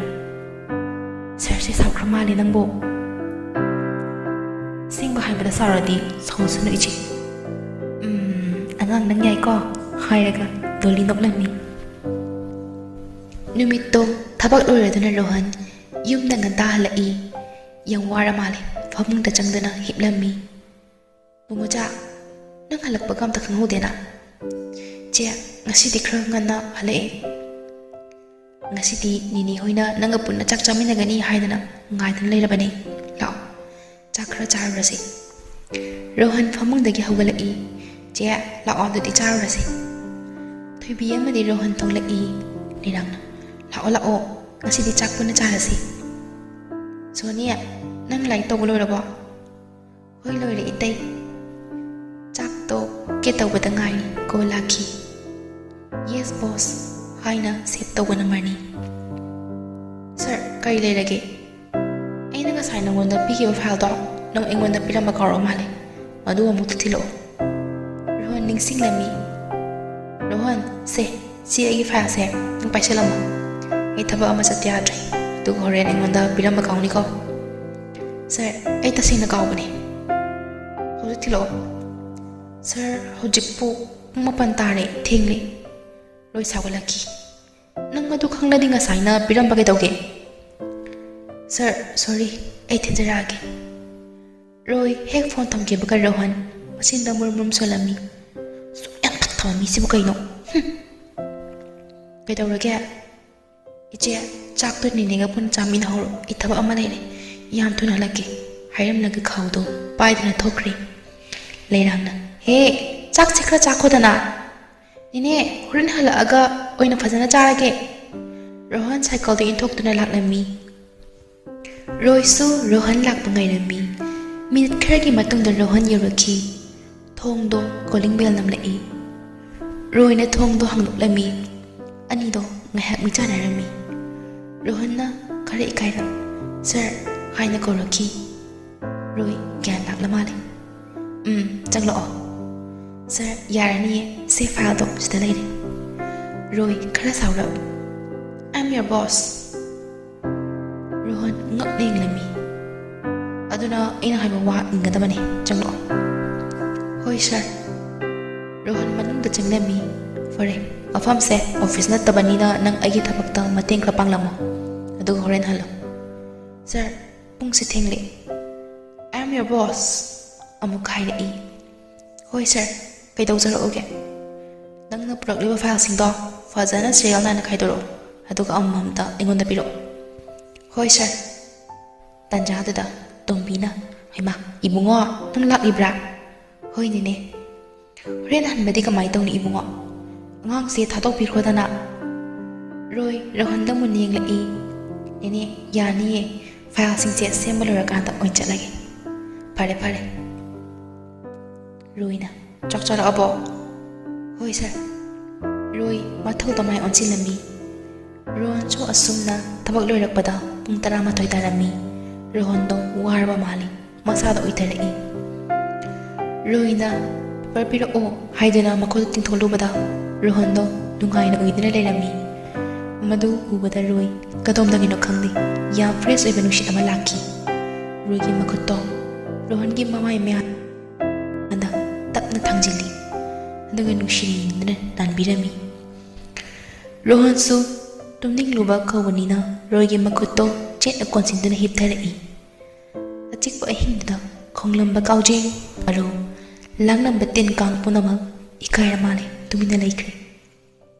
"ꯁꯔꯁꯦ ꯁꯥꯎꯈ꯭ꯔ ꯃꯥꯜꯂꯦ ꯅꯪꯕꯨ꯫" "ꯑꯁꯦꯡꯕ ꯍꯥꯏꯕꯗ ꯁꯥꯎꯔꯗꯤ ꯁꯥꯎꯁꯅꯨ ꯏꯆꯦ꯫" "ꯎꯝ, ꯑꯉꯥꯡ ꯅꯪ ꯌꯥꯏꯀꯣ," ꯍꯥꯏꯔꯒ ꯗꯣꯂꯤ ꯅꯣꯛꯂꯝꯃꯤ꯫ ꯅꯨꯃꯤꯠꯇꯣ ꯊꯕꯛ ꯂꯣꯏꯔꯗꯨꯅ ꯔꯣꯍꯟ ꯌꯨꯝꯗ ꯉꯟꯇꯥ ꯍꯜꯂꯛꯏ꯫ ꯌꯥꯝ ꯋꯥꯔ ꯃꯥꯜꯂꯦ꯫ ꯐꯃꯨꯡꯗ ꯆꯪꯗꯨꯅ ꯍꯤꯞꯂꯝꯃꯤ꯫ "ꯕꯨꯡꯉꯣꯆꯥ, ꯅꯪ ꯍꯜꯂꯛꯄꯒ ꯑꯝꯇ ꯈꯪꯍꯧꯗꯦꯅ?" "ꯆꯦ, ꯉꯁꯤꯗꯤ ꯈꯔ ꯉꯟꯅ ꯍꯜꯂꯛꯑꯦ꯫ ꯉꯁꯤꯗꯤ ꯅꯤꯅꯤ ꯍꯣꯏꯅ ꯅꯪꯒ ꯄꯨꯟꯅ ꯆꯥꯛ ꯆꯥꯃꯤꯟꯅꯒꯅꯤ ꯍꯥꯏꯗꯅ ꯉꯥꯏꯗꯨꯅ ꯂꯩꯔꯕꯅꯤ꯫ ꯂꯥꯛꯑꯣ, ꯆꯥꯛ ꯈꯔ ꯆꯥꯔꯨꯔꯁꯤ꯫" ꯔꯣꯍꯟ ꯐꯃꯨꯡꯗꯒꯤ ꯍꯧꯒꯠꯂꯛꯏ꯫ "ꯆꯦ, ꯂꯥꯛꯑꯣ, ꯑꯗꯨꯗꯤ ꯆꯥꯔꯨꯔꯁꯤ꯫" ꯊꯣꯏꯕꯤ ꯑꯃꯗꯤ ꯔꯣꯍꯟ ꯊꯣꯛꯂꯛꯏ꯫ ꯂꯤꯔꯥꯡꯅ, "ꯂꯥꯛꯑꯣ, ꯂꯥꯛꯑꯣ, ꯉꯁꯤꯗꯤ ꯆꯥꯛ ꯄꯨꯟꯅ ꯆꯥꯔꯁꯤ꯫" "ꯁꯣꯅꯤ, ꯅꯪ ꯂꯥꯏꯔꯤꯛ ꯇꯧꯕ ꯂꯣꯏꯔꯕꯣ?" "ꯍꯣꯏ, ꯂꯣꯏꯔꯦ ꯏꯇꯩ꯫ ꯆꯥꯛꯇꯣ ꯍꯨꯞꯀꯦ ꯇꯧꯕꯗ ꯉꯥꯏꯔꯤ, ꯀꯣꯜ ꯂꯥꯛꯈꯤ꯫" "Yes boss" ꯍꯥꯏꯅ ꯁꯦꯚ ꯇꯧꯕ ꯅꯝꯕꯔꯅꯤ꯫ "ꯁꯔ, ꯀꯔꯤ ꯂꯩꯔꯒꯦ?" "ꯑꯩꯅ ꯉꯁꯥꯏ ꯅꯉꯣꯟꯗ ꯄꯤꯈꯤꯕ ꯐꯥꯏꯜꯗꯣ ꯅꯪ ꯑꯩꯉꯣꯟꯗ ꯄꯤꯔꯝꯕ ꯀꯥꯎꯔꯕ ꯃꯥꯜꯂꯦ꯫ ꯃꯗꯨ ꯑꯃꯨꯛꯇ ꯊꯤꯜꯂꯛꯑꯣ꯫" ꯔꯣꯍꯟ ꯅꯤꯡꯁꯤꯡꯂꯝꯃꯤ꯫ "ꯔꯣꯍꯟ, ꯁꯦ, ꯁꯤ ꯑꯩꯒꯤ ꯐꯥꯏꯜꯁꯦ ꯅꯪ ꯄꯥꯏꯁꯤꯜꯂꯝꯃꯣ꯫ ꯑꯩ ꯊꯕꯛ ꯑꯃ ꯆꯠꯇ ꯌꯥꯗ꯭ꯔꯦ꯫ ꯑꯗꯨꯒ ꯍꯣꯔꯦꯟ ꯑꯩꯉꯣꯟꯗ ꯄꯤꯔꯝꯕ ꯀꯥꯎꯅꯤꯀꯣ꯫" "ꯁꯔ, ꯑꯩ ꯇꯁꯦꯡꯅ ꯀꯥꯎꯕꯅꯦ꯫" ꯊꯤꯜꯂꯛꯑꯣ꯫ "ꯁꯥꯔ, ꯍꯧꯖꯤꯛꯄꯨ ꯄꯨꯡ ꯃꯥꯄꯟ ꯇꯥꯔꯦ, ꯊꯦꯡꯂꯦ꯫" ꯔꯣꯏ ꯁꯥꯎꯒꯠꯂꯛꯈꯤ꯫ "ꯅꯪ ꯃꯗꯨ ꯈꯪꯂꯗꯤ ꯉꯁꯥꯏꯅ ꯄꯤꯔꯝꯕ ꯀꯩꯗꯧꯒꯦ?" "ꯁꯥꯔ, ꯁꯣꯔꯤ, ꯑꯩ ꯊꯤꯟꯖꯔꯛꯑꯒꯦ꯫" ꯔꯣꯏ ꯍꯦꯛ ꯐꯣꯟ ꯊꯝꯈꯤꯕꯒ ꯔꯣꯍꯟ ꯃꯆꯤꯟꯗ ꯃꯨꯔꯨꯝ ꯃꯨꯔꯨꯝ ꯁꯣꯜꯂꯝꯃꯤ꯫ "ꯁꯨꯛ ꯌꯥꯝ ꯐꯠꯇꯕ ꯃꯤꯁꯤꯕꯨ ꯀꯩꯅꯣ? ꯍꯨꯝ!" "ꯀꯩꯗꯧꯔꯒꯦ?" "ꯏꯆꯦ, ꯆꯥꯛꯇꯣ ꯅꯦꯅꯦꯒ ꯄꯨꯟꯅ ꯆꯥꯃꯤꯟꯅꯍꯧꯔꯣ꯫ ꯑꯩ ꯊꯕꯛ ꯑꯃ ꯂꯩꯔꯦ꯫ ꯌꯥꯝ ꯊꯨꯅ ꯍꯜꯂꯛꯀꯦ꯫" ꯍꯥꯏꯔꯝꯂꯒ ꯈꯥꯎꯗꯣ ꯄꯥꯏꯗꯨꯅ ꯊꯣꯛꯈ꯭ꯔꯦ꯫ ꯂꯩꯔꯥꯡꯅ, "ꯍꯦ, ꯆꯥꯛꯁꯦ ꯈꯔ ꯆꯥꯈꯣꯗꯅ꯫" "ꯅꯦꯅꯦ, ꯍꯣꯔꯦꯟ ꯍꯜꯂꯛꯑꯒ ꯑꯣꯏꯅ ꯐꯖꯅ ꯆꯥꯔꯒꯦ꯫" ꯔꯣꯍꯟ ꯁꯥꯏꯀꯜꯗ ꯏꯟꯊꯣꯛꯇꯨꯅ ꯂꯥꯛꯂꯝꯃꯤ꯫ ꯔꯣꯏꯁꯨ ꯔꯣꯍꯟ ꯂꯥꯛꯄ ꯉꯥꯏꯔꯝꯃꯤ꯫ ꯃꯤꯅꯤꯠ ꯈꯔꯒꯤ ꯃꯇꯨꯡꯗ ꯔꯣꯍꯟ ꯌꯧꯔꯛꯈꯤ꯫ ꯊꯣꯡꯗꯣ ꯀꯣꯂꯤꯡ ꯕꯦꯜ ꯅꯝꯂꯛꯏ꯫ ꯔꯣꯏꯅ ꯊꯣꯡꯗꯣ ꯍꯥꯡꯗꯣꯛꯂꯝꯃꯤ꯫ ꯑꯅꯤꯗꯣ ꯉꯥꯏꯍꯥꯛ ꯃꯤꯆꯥꯟꯅꯔꯝꯃꯤ꯫ ꯔꯣꯍꯟꯅ ꯈꯔ ꯏꯀꯥꯏꯅ "ꯁꯥꯔ" ꯍꯥꯏꯅ ꯀꯧꯔꯛꯈꯤ꯫ ꯔꯣꯏ ꯒ꯭ꯌꯥꯟ ꯂꯥꯛꯂ ꯃꯥꯜꯂꯦ꯫ "ꯎꯝ, ꯆꯪꯂꯛꯑꯣ꯫" "ꯁꯥꯔ, ꯌꯥꯔꯅꯤꯌꯦ, ꯁꯦ ꯐꯥꯏꯜꯗꯣ ꯁꯤꯗ ꯂꯩꯔꯦ꯫" ꯔꯣꯏ ꯈꯔ ꯁꯥꯎꯔꯞ, "I am your boss." Rohan ꯉꯛꯅ ꯌꯦꯡꯂꯝꯃꯤ꯫ "ꯑꯗꯨꯅ ꯑꯩꯅ ꯍꯥꯏꯕ ꯋꯥ ꯏꯟꯒꯗꯕꯅꯤ, ꯆꯪꯂꯛꯑꯣ꯫" "ꯍꯣꯏ ꯁꯥꯔ꯫" ꯔꯣꯍꯟ ꯃꯅꯨꯡꯗ ꯆꯪꯂꯝꯃꯤ꯫ "ꯐꯔꯦ, ꯃꯐꯝꯁꯦ ꯑꯣꯐꯤꯁ ꯅꯠꯇꯕꯅꯤꯅ ꯅꯪ ꯑꯩꯒꯤ ꯊꯕꯛꯇ ꯃꯇꯦꯡ ꯈꯔ ꯄꯥꯡꯂꯝꯃꯣ, ꯑꯗꯨꯒ ꯍꯣꯔꯦꯟ ꯍꯜꯂꯣ꯫" "ꯁꯥꯔ, ꯄꯨꯡꯁꯦ ꯊꯦꯡꯂꯦ꯫" "I am your boss," ꯑꯃꯨꯛ ꯍꯥꯏꯔꯛꯏ꯫ "ꯍꯣꯏ ꯁꯥꯔ, ꯀꯩꯗꯧꯖꯔꯛꯎꯒꯦ?" "ꯅꯪꯅ ꯄꯨꯔꯛꯂꯤꯕ ꯐꯥꯏꯜꯁꯤꯡꯗꯣ ꯐꯖꯅ ꯁꯤꯔꯤꯌꯦꯜ ꯅꯥꯏꯅ ꯈꯥꯏꯗꯣꯔꯛꯑꯣ, ꯑꯗꯨꯒ ꯑꯃꯃꯝꯇ ꯑꯩꯉꯣꯟꯗ ꯄꯤꯔꯛꯑꯣ꯫" "ꯍꯣꯏ ꯁꯥꯔ꯫" ꯇꯥꯟꯖꯥꯗꯨꯗ ꯇꯣꯝꯕꯤꯅ, "ꯍꯩꯃꯥ, ꯏꯕꯨꯡꯉꯣ, ꯅꯪ ꯂꯥꯛꯂꯤꯕ꯭ꯔꯥ?" "ꯍꯣꯏ ꯅꯦꯅꯦ꯫" "ꯍꯣꯔꯦꯟ ꯍꯟꯕꯗꯤ ꯀꯃꯥꯏꯅ ꯇꯧꯅꯤ ꯏꯕꯨꯡꯉꯣ? ꯑꯉꯥꯡꯁꯦ ꯊꯥꯗꯣꯛꯄꯤꯈ꯭ꯔꯣꯗꯅ꯫" ꯔꯣꯏ ꯔꯣꯍꯟꯗ ꯃꯨꯟꯅ ꯌꯦꯡꯂꯛꯏ꯫ "ꯅꯦꯅꯦ, ꯌꯥꯅꯤꯌꯦ, ꯐꯥꯏꯜꯁꯤꯡꯁꯦ ꯁꯦꯝꯕ ꯂꯣꯏꯔꯀꯥꯟꯗ ꯑꯣꯏꯅ ꯆꯠꯂꯒꯦ꯫" "ꯐꯔꯦ, ꯐꯔꯦ꯫" ꯔꯣꯏꯅ, "ꯆꯥꯛ ꯆꯥꯔꯛꯑꯕꯣ?" "ꯍꯣꯏ ꯁꯥꯔ꯫" ꯔꯣꯏ ꯃꯊꯧꯗ ꯃꯥꯏ ꯑꯣꯟꯁꯤꯜꯂꯝꯃꯤ꯫ ꯔꯣꯍꯟꯁꯨ ꯑꯁꯨꯝꯅ ꯊꯕꯛ ꯂꯣꯏꯔꯛꯄꯗ ꯄꯨꯡ ꯇꯔꯥꯃꯥꯊꯣꯏ ꯇꯥꯔꯝꯃꯤ꯫ ꯔꯣꯍꯟꯗꯣ ꯋꯥꯔꯕ ꯃꯥꯜꯂꯤ꯫ ꯃꯁꯥꯗ ꯎꯏꯊꯔꯛꯏ꯫ ꯔꯣꯏꯅ "ꯄꯦꯄꯔ ꯄꯤꯔꯛꯑꯣ" ꯍꯥꯏꯗꯨꯅ ꯃꯈꯨꯠꯇ ꯇꯤꯡꯊꯣꯛꯂꯨꯕꯗ ꯔꯣꯍꯟꯗꯣ ꯅꯨꯡꯉꯥꯏꯅ ꯎꯏꯗꯨꯅ ꯂꯩꯔꯝꯃꯤ꯫ ꯃꯗꯨ ꯎꯕꯗ ꯔꯣꯏ ꯀꯗꯣꯝꯗꯒꯤꯅꯣ ꯈꯪꯗꯦ, ꯌꯥꯝ ꯐ꯭ꯔꯦꯁ ꯑꯣꯏꯕ ꯅꯨꯡꯁꯤꯠ ꯑꯃ ꯂꯥꯛꯈꯤ꯫ ꯔꯣꯏꯒꯤ ꯃꯈꯨꯠꯇꯣ ꯔꯣꯍꯟꯒꯤ ꯃꯃꯥꯏ ꯃꯌꯥ ꯊꯥꯡꯖꯤꯜꯂꯤ꯫ ꯑꯗꯨꯒ ꯅꯨꯡꯁꯤꯅ ꯌꯦꯡꯗꯨꯅ ꯅꯥꯟꯕꯤꯔꯝꯃꯤ꯫ ꯔꯣꯍꯟꯁꯨ ꯇꯨꯝꯅꯤꯡꯂꯨꯕ ꯀꯧꯕꯅꯤꯅ ꯔꯣꯏꯒꯤ ꯃꯈꯨꯠꯇꯣ ꯆꯦꯠꯅ ꯀꯣꯟꯁꯤꯟꯗꯨꯅ ꯍꯤꯞꯊꯔꯛꯏ꯫ ꯑꯆꯤꯛꯄ ꯑꯍꯤꯡꯗꯨꯗ ꯈꯣꯡꯂꯝꯕ ꯀꯥꯎꯖꯦꯡ, ꯃꯔꯨ, ꯂꯥꯡꯂꯝꯕ ꯇꯤꯟ ꯀꯥꯡ ꯄꯨꯝꯅꯃꯛ ꯏꯀꯥꯏꯔ ꯃꯥꯜꯂꯦ ꯇꯨꯃꯤꯟꯅ ꯂꯩꯈ꯭ꯔꯦ꯫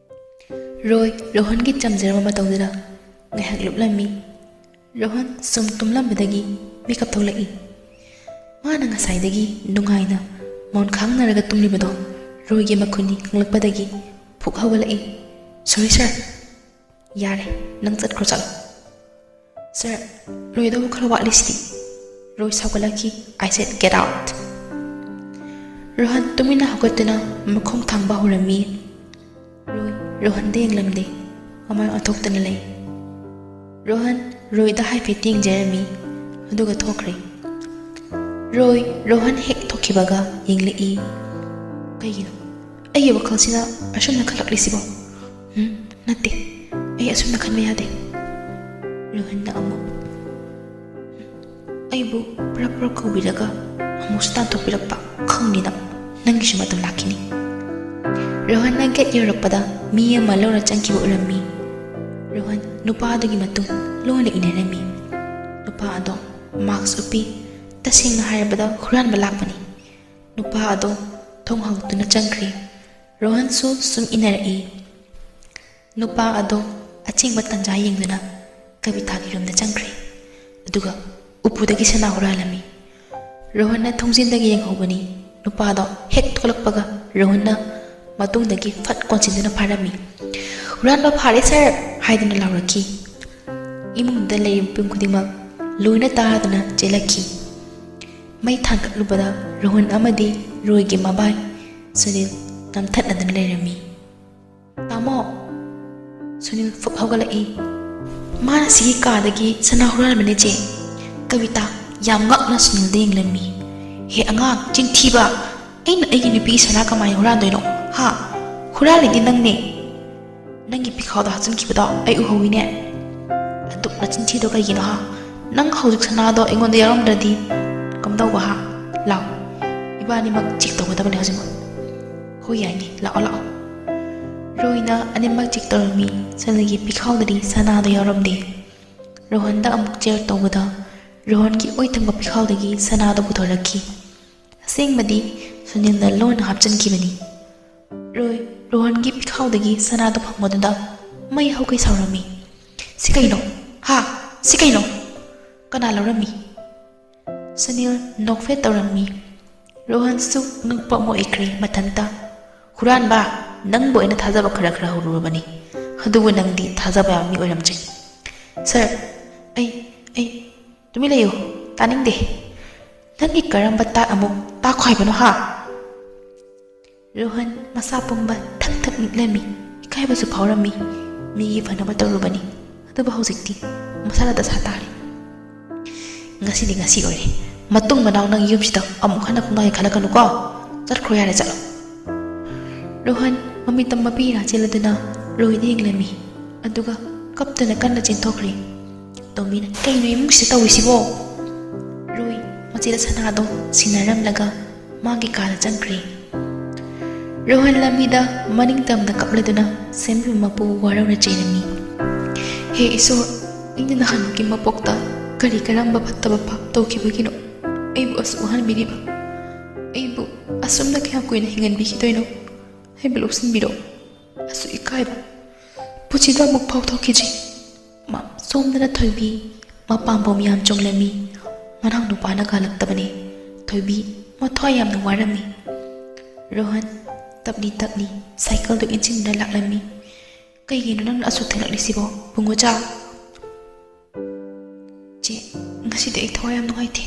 ꯔꯣꯏ ꯔꯣꯍꯟꯒꯤ ꯆꯝꯖꯔꯕ ꯃꯇꯧꯗꯨꯗ ꯉꯥꯏꯍꯥꯛ ꯂꯨꯞꯂꯝꯃꯤ꯫ ꯔꯣꯍꯟ ꯁꯨꯝ ꯇꯨꯝꯂꯝꯕꯗꯒꯤ ꯃꯤꯀꯞ ꯊꯣꯛꯂꯛꯏ꯫ ꯃꯥꯅ ꯉꯁꯥꯏꯗꯒꯤ ꯅꯨꯡꯉꯥꯏꯅ ꯃꯣꯟ ꯈꯥꯡꯅꯔꯒ ꯇꯨꯝꯂꯤꯕꯗꯣ ꯔꯣꯏꯒꯤ ꯃꯈꯨꯠꯅꯤ ꯈꯪꯂꯛꯄꯗꯒꯤ ꯐꯨꯛ ꯍꯧꯒꯠꯂꯛꯏ꯫ "Sorry sir." "ꯌꯥꯔꯦ, ꯅꯪ ꯆꯠꯈ꯭ꯔꯣ, ꯆꯠꯂꯣ꯫ Sir, ꯂꯣꯏꯗꯧꯕ ꯈꯔ ꯋꯥꯠꯂꯤꯁꯤꯗꯤ." ꯔꯣꯏ ꯁꯥꯎꯒꯠꯂꯛꯈꯤ꯫ "I said get out." Rohan ꯇꯨꯃꯤꯟꯅ ꯍꯧꯒꯠꯇꯨꯅ ꯃꯈꯣꯡ ꯊꯥꯡꯕ ꯍꯧꯔꯝꯃꯤ꯫ ꯔꯣꯏ ꯔꯣꯍꯟꯗ ꯌꯦꯡꯂꯝꯗꯦ꯫ ꯃꯃꯥꯏ ꯑꯣꯟꯊꯣꯛꯇꯅ ꯂꯩ꯫ ꯔꯣꯍꯟ ꯔꯣꯏꯗ ꯍꯥꯏꯐꯦꯠ ꯌꯦꯡꯖꯔꯝꯃꯤ, ꯑꯗꯨꯒ ꯊꯣꯛꯈ꯭ꯔꯦ꯫ ꯔꯣꯏ ꯔꯣꯍꯟ ꯍꯦꯛ ꯊꯣꯛꯈꯤꯕꯒ ꯌꯦꯡꯂꯛꯏ꯫ "ꯀꯩꯒꯤꯅꯣ ꯑꯩꯒꯤ ꯋꯥꯈꯜꯁꯤꯅ ꯑꯁꯨꯝꯅ ꯈꯜꯂꯛꯂꯤꯁꯤꯕꯣ? ꯎꯝ, ꯅꯠꯇꯦ, ꯑꯩ ꯑꯁꯨꯝꯅ ꯈꯟꯕ ꯌꯥꯗꯦ꯫" ꯔꯣꯍꯟꯅ ꯑꯃꯨꯛ, ꯑꯩꯕꯨ ꯄ꯭ꯔꯞ ꯄ꯭ꯔꯞ ꯀꯧꯕꯤꯔꯒ ꯑꯃꯨꯛꯁꯨ ꯇꯥꯟꯊꯣꯛꯄꯤꯔꯛꯄ꯫ "ꯈꯪꯅꯤꯅ, ꯅꯪꯒꯤꯁꯨ ꯃꯇꯝ ꯂꯥꯛꯈꯤꯅꯤ꯫" ꯔꯣꯍꯟꯅ ꯒꯦꯠ ꯌꯧꯔꯛꯄꯗ ꯃꯤ ꯑꯃ ꯂꯧꯅ ꯆꯪꯈꯤꯕ ꯎꯔꯝꯃꯤ꯫ ꯔꯣꯍꯟ ꯅꯨꯄꯥ ꯑꯗꯨꯒꯤ ꯃꯇꯨꯡ ꯂꯣꯟꯅ ꯏꯟꯅꯔꯝꯃꯤ꯫ ꯅꯨꯄꯥ ꯑꯗꯣ ꯃꯥꯛꯁ ꯎꯞꯄꯤ꯫ ꯇꯁꯦꯡꯅ ꯍꯥꯏꯔꯕꯗ ꯍꯨꯔꯥꯟꯕ ꯂꯥꯛꯄꯅꯤ꯫ ꯅꯨꯄꯥ ꯑꯗꯣ ꯊꯣꯡ ꯍꯥꯡꯗꯣꯛꯇꯨꯅ ꯆꯪꯈ꯭ꯔꯦ꯫ ꯔꯣꯍꯟꯁꯨ ꯁꯨꯝ ꯏꯟꯅꯔꯛꯏ꯫ ꯅꯨꯄꯥ ꯑꯗꯣ ꯑꯆꯤꯡꯕ ꯇꯟꯖꯥ ꯌꯦꯡꯗꯨꯅ ꯀꯕꯤꯇꯥꯒꯤ ꯔꯨꯝꯗ ꯆꯪꯈ꯭ꯔꯦ꯫ ꯑꯗꯨꯒ ꯎꯄꯨꯗꯒꯤ ꯁꯅꯥ ꯍꯨꯔꯥꯜꯂꯝꯃꯤ꯫ ꯔꯣꯍꯟꯅ ꯊꯣꯡꯖꯤꯟꯗꯒꯤ ꯌꯦꯡꯍꯧꯕꯅꯤ꯫ ꯅꯨꯄꯥꯗꯣ ꯍꯦꯛ ꯊꯣꯛꯂꯛꯄꯒ ꯔꯣꯍꯟꯅ ꯃꯇꯨꯡꯗꯒꯤ ꯐꯠ ꯀꯣꯟꯁꯤꯟꯗꯨꯅ ꯐꯥꯔꯝꯃꯤ꯫ "ꯍꯨꯔꯥꯟꯕ ꯐꯥꯔꯦ sir!" ꯍꯥꯏꯗꯨꯅ ꯂꯥꯎꯔꯛꯈꯤ꯫ ꯏꯃꯨꯡꯗ ꯂꯩꯔꯤꯕ ꯃꯤꯄꯨꯝ ꯈꯨꯗꯤꯡꯃꯛ ꯂꯣꯏꯅ ꯇꯥꯗꯨꯅ ꯆꯦꯜꯂꯛꯈꯤ꯫ ꯃꯩ ꯊꯥꯡꯒꯠꯂꯨꯕꯗ ꯔꯣꯍꯟ ꯑꯃꯗꯤ ꯔꯣꯏꯒꯤ ꯃꯕꯥꯏ ꯁꯨꯅꯤꯜ ꯅꯝꯊꯠꯅꯗꯨꯅ ꯂꯩꯔꯝꯃꯤ꯫ "ꯇꯥꯃꯣ!" ꯁꯨꯅꯤꯜ ꯐꯨꯛ ꯍꯧꯒꯠꯂꯛꯏ꯫ "ꯃꯥꯅ ꯁꯤꯒꯤ ꯀꯥꯗꯒꯤ ꯁꯅꯥ ꯍꯨꯔꯥꯟꯕꯅꯦ, ꯆꯦ꯫" ꯀꯕꯤꯇꯥ ꯌꯥꯝ ꯉꯛꯅ ꯁꯨꯅꯤꯜꯗ ꯌꯦꯡꯂꯝꯃꯤ꯫ "ꯍꯦ ꯑꯉꯥꯡ, ꯆꯤꯟꯊꯤꯕ! ꯑꯩꯅ ꯑꯩꯒꯤ ꯅꯨꯄꯤꯒꯤ ꯁꯅꯥ ꯀꯃꯥꯏꯅ ꯍꯨꯔꯥꯟꯗꯣꯏꯅꯣ? ꯍꯥ? ꯍꯨꯔꯥꯜꯂꯤꯗꯤ ꯅꯪꯅꯦ꯫ ꯅꯪꯒꯤ ꯄꯤꯈꯥꯎꯗ ꯍꯥꯞꯆꯤꯟꯈꯤꯕꯗꯣ ꯑꯩ ꯎꯍꯧꯋꯤꯅꯦ꯫ ꯑꯗꯨꯛ ꯅꯆꯤꯟ ꯊꯤꯗꯣ ꯀꯩꯒꯤꯅꯣ, ꯍꯥ? ꯅꯪ ꯍꯧꯖꯤꯛ ꯁꯅꯥꯗꯣ ꯑꯩꯉꯣꯟꯗ ꯌꯥꯎꯔꯝꯗ꯭ꯔꯗꯤ ꯀꯝꯗꯧꯕ, ꯍꯥ? ꯂꯥꯎ, ꯏꯕꯥꯅꯤꯃꯛ ꯆꯦꯛ ꯇꯧꯒꯗꯕꯅꯤ ꯍꯧꯖꯤꯛꯃꯛ꯫ ꯍꯣꯏ, ꯌꯥꯏꯅꯦ, ꯂꯥꯛꯑꯣ, ꯂꯥꯛꯑꯣ꯫ ꯔꯣꯏꯅ ꯑꯅꯤꯃꯛ ꯆꯦꯛ ꯇꯧꯔꯝꯃꯤ꯫ ꯁꯅꯤꯜꯒꯤ ꯄꯤꯈꯥꯎꯗꯗꯤ ꯁꯅꯥꯗꯣ ꯌꯥꯎꯔꯝꯗꯦ꯫ ꯔꯣꯍꯟꯗ ꯑꯃꯨꯛ ꯆꯦꯛ ꯇꯧꯕꯗ ꯔꯣꯍꯟꯒꯤ ꯑꯣꯏ ꯊꯪꯕ ꯄꯤꯈꯥꯎꯗꯒꯤ ꯁꯅꯥꯗꯣ ꯄꯨꯊꯣꯔꯛꯈꯤ꯫ ꯑꯁꯦꯡꯕꯗꯤ ꯁꯨꯅꯤꯜꯅ ꯂꯣꯟꯅ ꯍꯥꯞꯆꯤꯟꯈꯤꯕꯅꯤ꯫ ꯔꯣꯏ, ꯔꯣꯍꯟꯒꯤ ꯄꯤꯈꯥꯎꯗꯒꯤ ꯁꯅꯥꯗꯣ ꯐꯪꯕꯗꯨꯗ ꯃꯩ ꯍꯧꯒꯩ ꯁꯥꯎꯔꯝꯃꯤ꯫ "ꯁꯤ ꯀꯩꯅꯣ? ꯍꯥ? ꯁꯤ ꯀꯩꯅꯣ? ꯀꯅꯥ ꯂꯧꯔꯝꯃꯤ?" ꯁꯨꯅꯤꯜ ꯅꯣꯛꯐꯦꯠ ꯇꯧꯔꯝꯃꯤ꯫ ꯔꯣꯍꯟꯁꯨ ꯉꯛꯄ ꯑꯃ ꯑꯣꯏꯈ꯭ꯔꯦ ꯃꯊꯟꯇ꯫ "ꯍꯨꯔꯥꯟꯕ, ꯅꯪꯕꯨ ꯑꯩꯅ ꯊꯥꯖꯕ ꯈꯔ ꯈꯔ ꯍꯧꯔꯨꯔꯕꯅꯤ, ꯑꯗꯨꯕꯨ ꯅꯪꯗꯤ ꯊꯥꯖꯕ ꯌꯥꯕ ꯃꯤ ꯑꯣꯏꯔꯝꯗ꯭ꯔꯦ꯫ ꯁꯥꯔ, ꯑꯩ, ꯑꯩ, ꯇꯨꯃꯤꯟ ꯂꯩꯌꯨ, ꯇꯥꯅꯤꯡꯗꯦ꯫ ꯅꯪꯒꯤ ꯀꯔꯝꯕ ꯇꯥꯠ ꯑꯃꯨꯛ ꯇꯥꯛꯈꯣ ꯍꯥꯏꯕꯅꯣ, ꯍꯥ?" ꯔꯣꯍꯟ ꯃꯁꯥ ꯄꯨꯝꯕ ꯊꯛ ꯊꯛ ꯅꯤꯛꯂꯝꯃꯤ꯫ ꯏꯀꯥꯏꯕꯁꯨ ꯐꯥꯎꯔꯝꯃꯤ꯫ ꯃꯤꯒꯤ ꯐꯅꯕ ꯇꯧꯔꯨꯕꯅꯤ, ꯑꯗꯨꯕꯨ ꯍꯧꯖꯤꯛꯇꯤ ꯃꯁꯥꯅ ꯗꯁꯥ ꯇꯥꯔꯦ꯫ "ꯉꯁꯤꯗꯤ ꯉꯁꯤ ꯑꯣꯏꯔꯦ꯫ ꯃꯇꯨꯡ ꯃꯅꯥꯎ ꯅꯪ ꯌꯨꯝꯁꯤꯗ ꯑꯃꯨꯛ ꯍꯟꯅ ꯈꯣꯡꯗꯥꯡ ꯍꯦꯛ ꯈꯜꯂꯛꯀꯅꯨꯀꯣ꯫ ꯆꯠꯈ꯭ꯔꯣ ꯌꯥꯔꯦ, ꯆꯠꯂꯣ꯫" ꯔꯣꯍꯟ ꯃꯃꯤꯠꯇ ꯃꯄꯤ ꯏꯔꯥ ꯆꯦꯜꯂꯗꯨꯅ ꯔꯣꯏꯗ ꯌꯦꯡꯂꯝꯃꯤ꯫ ꯑꯗꯨꯒ ꯀꯞꯇꯨꯅ ꯀꯟꯅ ꯆꯦꯟꯊꯣꯛꯈ꯭ꯔꯦ꯫ ꯇꯣꯃꯤꯅ, "ꯀꯩꯅꯣ ꯏꯃꯨꯡꯁꯤꯗ ꯇꯧꯔꯤꯁꯤꯕꯣ?" ꯔꯣꯏ ꯃꯆꯦꯗ ꯁꯅꯥꯗꯣ ꯁꯤꯟꯅꯔꯝꯂꯒ ꯃꯥꯒꯤ ꯀꯥꯗ ꯆꯪꯈ꯭ꯔꯦ꯫ ꯔꯣꯍꯟ ꯂꯝꯕꯤꯗ ꯃꯅꯤꯡ ꯇꯝꯅ ꯀꯞꯂꯗꯨꯅ ꯁꯦꯝꯕꯤꯕ ꯃꯄꯨ ꯋꯥꯔꯧꯅ ꯆꯦꯜꯂꯝꯃꯤ꯫ "ꯍꯦ ꯏꯁꯣꯔ, ꯑꯩꯅ ꯅꯍꯥꯟꯃꯨꯛꯀꯤ ꯃꯄꯣꯛꯇ ꯀꯔꯤ ꯀꯔꯝꯕ ꯐꯠꯇꯕ ꯄꯥꯞ ꯇꯧꯈꯤꯕꯒꯤꯅꯣ ꯑꯩꯕꯨ ꯑꯁꯨꯛ ꯋꯥꯍꯟꯕꯤꯔꯤꯕ? ꯑꯩꯕꯨ ꯑꯁꯨꯝꯅ ꯀꯌꯥꯝ ꯀꯨꯏꯅ ꯍꯤꯡꯍꯟꯕꯤꯈꯤꯗꯣꯏꯅꯣ? ꯑꯩꯕꯨ ꯂꯧꯁꯤꯟꯕꯤꯔꯣ꯫ ꯑꯁꯨꯛ ꯏꯀꯥꯏꯕ ꯄꯨꯟꯁꯤꯗ ꯑꯃꯨꯛ ꯐꯥꯎ ꯊꯣꯛꯈꯤꯗ꯭ꯔꯤ꯫" ꯃ-, ꯁꯣꯝꯗꯅ ꯊꯣꯏꯕꯤ ꯃꯄꯥꯝꯕꯣꯝ ꯌꯥꯝ ꯆꯣꯡꯂꯝꯃꯤ꯫ ꯃꯅꯥꯎ ꯅꯨꯄꯥꯅ ꯀꯥꯜꯂꯛꯇꯕꯅꯤ꯫ ꯊꯣꯏꯕꯤ ꯃꯊ꯭ꯋꯥꯏ ꯌꯥꯝꯅ ꯋꯥꯔꯝꯃꯤ꯫ ꯔꯣꯍꯟ ꯇꯞꯂꯤ ꯇꯞꯂꯤ ꯁꯥꯏꯀꯜꯗꯨ ꯏꯟꯁꯤꯟꯗꯨꯅ ꯂꯥꯛꯂꯝꯃꯤ꯫ "ꯀꯩꯒꯤꯅꯣ ꯅꯪꯅ ꯑꯁꯨꯛ ꯊꯦꯡꯂꯛꯂꯤꯁꯤꯕꯣ, ꯕꯨꯡꯉꯣꯆꯥ?" "ꯆꯦ, ꯉꯁꯤꯗꯤ ꯑꯩ ꯊꯋꯥꯏ ꯌꯥꯝ ꯅꯨꯡꯉꯥꯏꯇꯦ꯫"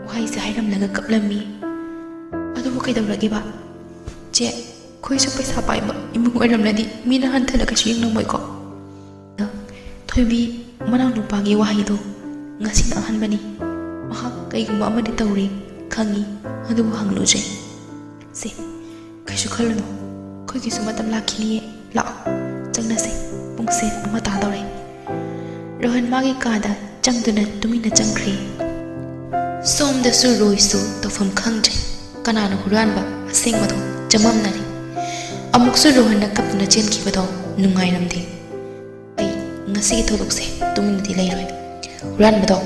ꯋꯥꯍꯩꯁꯦ ꯍꯥꯏꯔꯝꯂꯒ ꯀꯞꯂꯝꯃꯤ꯫ "ꯑꯗꯨꯕꯨ ꯀꯩꯗꯧꯔꯒꯦꯕ?" "ꯆꯦ, ꯑꯩꯈꯣꯏꯁꯨ ꯄꯩꯁꯥ ꯄꯥꯏꯕ ꯏꯃꯨꯡ ꯑꯣꯏꯔꯝꯂꯗꯤ ꯃꯤꯅ ꯍꯟꯊꯅ ꯀꯩꯁꯨ ꯌꯦꯡꯂꯝꯃꯣꯏꯀꯣ꯫" ꯊꯣꯏꯕꯤ ꯃꯅꯥꯎꯅꯨꯄꯥꯒꯤ ꯋꯥꯍꯩꯗꯣ ꯉꯁꯤꯅ ꯑꯍꯥꯟꯕꯅꯤ꯫ ꯃꯍꯥꯛ ꯀꯩꯒꯨꯝꯕ ꯑꯃꯗꯤ ꯇꯧꯔꯦ ꯈꯪꯉꯤ, ꯑꯗꯨꯕꯨ ꯍꯪꯂꯨꯁꯦ꯫ "ꯁꯦ, ꯀꯩꯁꯨ ꯈꯜꯂꯨꯅꯨ, ꯑꯩꯈꯣꯏꯒꯤꯁꯨ ꯃꯇꯝ ꯂꯥꯛꯈꯤꯅꯤꯌꯦ꯫ ꯂꯥꯛꯑꯣ, ꯆꯪꯂꯁꯦ, ꯄꯨꯡꯁꯦ ꯑꯃ ꯇꯥꯗꯧꯔꯦ꯫" ꯔꯣꯍꯟ ꯃꯥꯒꯤ ꯀꯥꯗ ꯆꯪꯗꯨꯅ ꯇꯨꯃꯤꯟꯅ ꯆꯪꯈ꯭ꯔꯦ꯫ ꯁꯣꯝꯗꯁꯨ ꯔꯣꯏꯁꯨ ꯇꯧꯐꯝ ꯈꯪꯗ꯭ꯔꯦ꯫ ꯀꯅꯥꯅꯣ ꯍꯨꯔꯥꯟꯕ ꯑꯁꯦꯡꯕꯗꯣ ꯆꯃꯝꯅꯔꯤ꯫ ꯑꯃꯨꯛꯁꯨ ꯔꯣꯍꯟꯅ ꯀꯞꯇꯨꯅ ꯆꯦꯟꯈꯤꯕꯗꯣ ꯅꯨꯡꯉꯥꯏꯔꯝꯗꯦ꯫ "ꯑꯩ ꯉꯁꯤꯒꯤ ꯊꯧꯗꯣꯛꯁꯦ ꯇꯨꯃꯤꯟꯅꯗꯤ ꯂꯩꯔꯣꯏ꯫ ꯍꯨꯔꯥꯟꯕꯗꯣ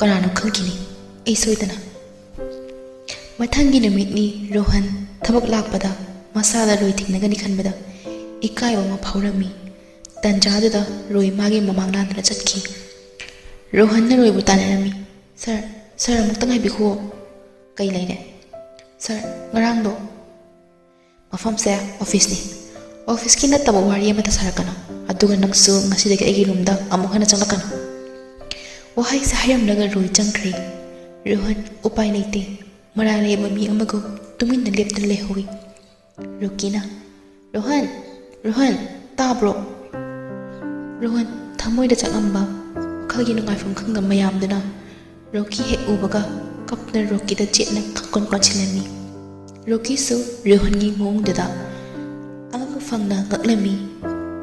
ꯀꯅꯥꯅꯣ ꯈꯪꯈꯤꯅꯤ ꯑꯩ ꯁꯣꯏꯗꯅ"꯫ ꯃꯊꯪꯒꯤ ꯅꯨꯃꯤꯠꯅꯤ ꯔꯣꯍꯟ ꯊꯕꯛ ꯂꯥꯛꯄꯗ ꯃꯁꯥꯗ ꯔꯣꯏ ꯊꯦꯡꯅꯒꯅꯤ ꯈꯟꯕꯗ ꯏꯀꯥꯏꯕ ꯑꯃ ꯐꯥꯎꯔꯝꯃꯤ꯫ ꯇꯟꯖꯥꯗꯨꯗ ꯔꯣꯏ ꯃꯥꯒꯤ ꯃꯃꯥꯡ ꯂꯥꯟꯗꯨꯅ ꯆꯠꯈꯤ꯫ ꯔꯣꯍꯟꯅ ꯔꯣꯏꯕꯨ ꯇꯥꯟꯅꯔꯝꯃꯤ꯫ "ꯁꯥꯔ, ꯁꯥꯔ, ꯑꯃꯨꯛꯇ ꯉꯥꯏꯕꯤꯈꯨꯑꯣ"꯫ "ꯀꯩ ꯂꯩꯔꯦ?" "ꯁꯥꯔ, ꯉꯔꯥꯡꯗꯣ"꯫ "ꯃꯐꯝꯁꯦ ꯑꯣꯐꯤꯁꯅꯤ꯫ ꯑꯣꯐꯤꯁꯀꯤ ꯅꯠꯇꯕ ꯋꯥꯔꯤ ꯑꯃꯠꯇ ꯁꯥꯔꯛꯀꯅꯨ꯫ ꯑꯗꯨꯒ ꯅꯪꯁꯨ ꯉꯁꯤꯗꯒꯤ ꯑꯩꯒꯤ ꯔꯨꯝꯗ ꯑꯃꯨꯛ ꯍꯟꯅ ꯆꯪꯂꯛꯀꯅꯨ"꯫ ꯋꯥꯍꯩꯁꯦ ꯍꯥꯏꯔꯝꯂꯒ ꯔꯣꯏ ꯆꯪꯈ꯭ꯔꯦ꯫ ꯔꯣꯍꯟ ꯎꯄꯥꯏ ꯂꯩꯇꯦ꯫ ꯃꯔꯥꯜ ꯂꯩꯕ ꯃꯤ ꯑꯃꯒꯨꯝ ꯇꯨꯃꯤꯟꯅ ꯂꯦꯞꯇꯨꯅ ꯂꯩꯍꯧꯏ꯫ ꯔꯣꯀꯤꯅ, "ꯔꯣꯍꯟ! ꯔꯣꯍꯟ! ꯇꯥꯕ꯭ꯔꯣ?" ꯔꯣꯍꯟ ꯊꯃꯣꯏꯗ ꯆꯥꯛꯂꯝꯕ ꯋꯥꯈꯜꯒꯤ ꯅꯨꯡꯉꯥꯏꯐꯝ ꯈꯪꯗꯕ ꯃꯌꯥꯝꯗꯨꯅ ꯔꯣꯀꯤ ꯍꯦꯛ ꯎꯕꯒ ꯀꯞꯇꯨꯅ ꯔꯣꯀꯤꯗ ꯆꯦꯠꯅ ꯀꯣꯟ ꯀꯣꯟꯁꯤꯜꯂꯝꯃꯤ꯫ ꯔꯣꯀꯤꯁꯨ ꯔꯣꯍꯟꯒꯤ ꯃꯑꯣꯡꯗꯨꯗ ꯑꯉꯛꯄ ꯐꯪꯅ ꯉꯛꯂꯝꯃꯤ꯫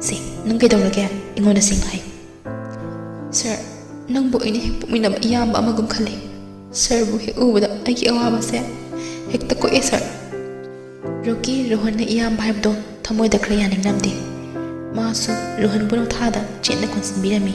"ꯁꯦ, ꯅꯪ ꯀꯩꯗꯧꯔꯒꯦ? ꯑꯩꯉꯣꯟꯗ ꯁꯦꯡꯅ ꯍꯥꯏꯌꯨ"꯫ "ꯁꯥꯔ, ꯅꯪꯕꯨ ꯑꯩꯅ ꯍꯦꯛ ꯄꯣꯛꯃꯤꯟꯅꯕ ꯏꯌꯥꯝꯕ ꯑꯃꯒꯨꯝ ꯈꯜꯂꯤ꯫ ꯁꯥꯔꯕꯨ ꯍꯦꯛ ꯎꯕꯗ ꯑꯩꯒꯤ ꯑꯋꯥꯕꯁꯦ ꯍꯦꯛꯇ ꯀꯣꯛꯑꯦ, ꯁꯥꯔ"꯫ ꯔꯣꯀꯤ ꯔꯣꯍꯟꯅ ꯏꯌꯥꯝꯕ ꯍꯥꯏꯕꯗꯣ ꯊꯃꯣꯏꯗ ꯈꯔ ꯌꯥꯅꯤꯡꯂꯝꯗꯦ꯫ ꯃꯥꯁꯨ ꯔꯣꯍꯟꯕꯨ ꯅꯣꯊꯥꯗ ꯆꯦꯠꯅ ꯀꯣꯟꯁꯤꯟꯕꯤꯔꯝꯃꯤ꯫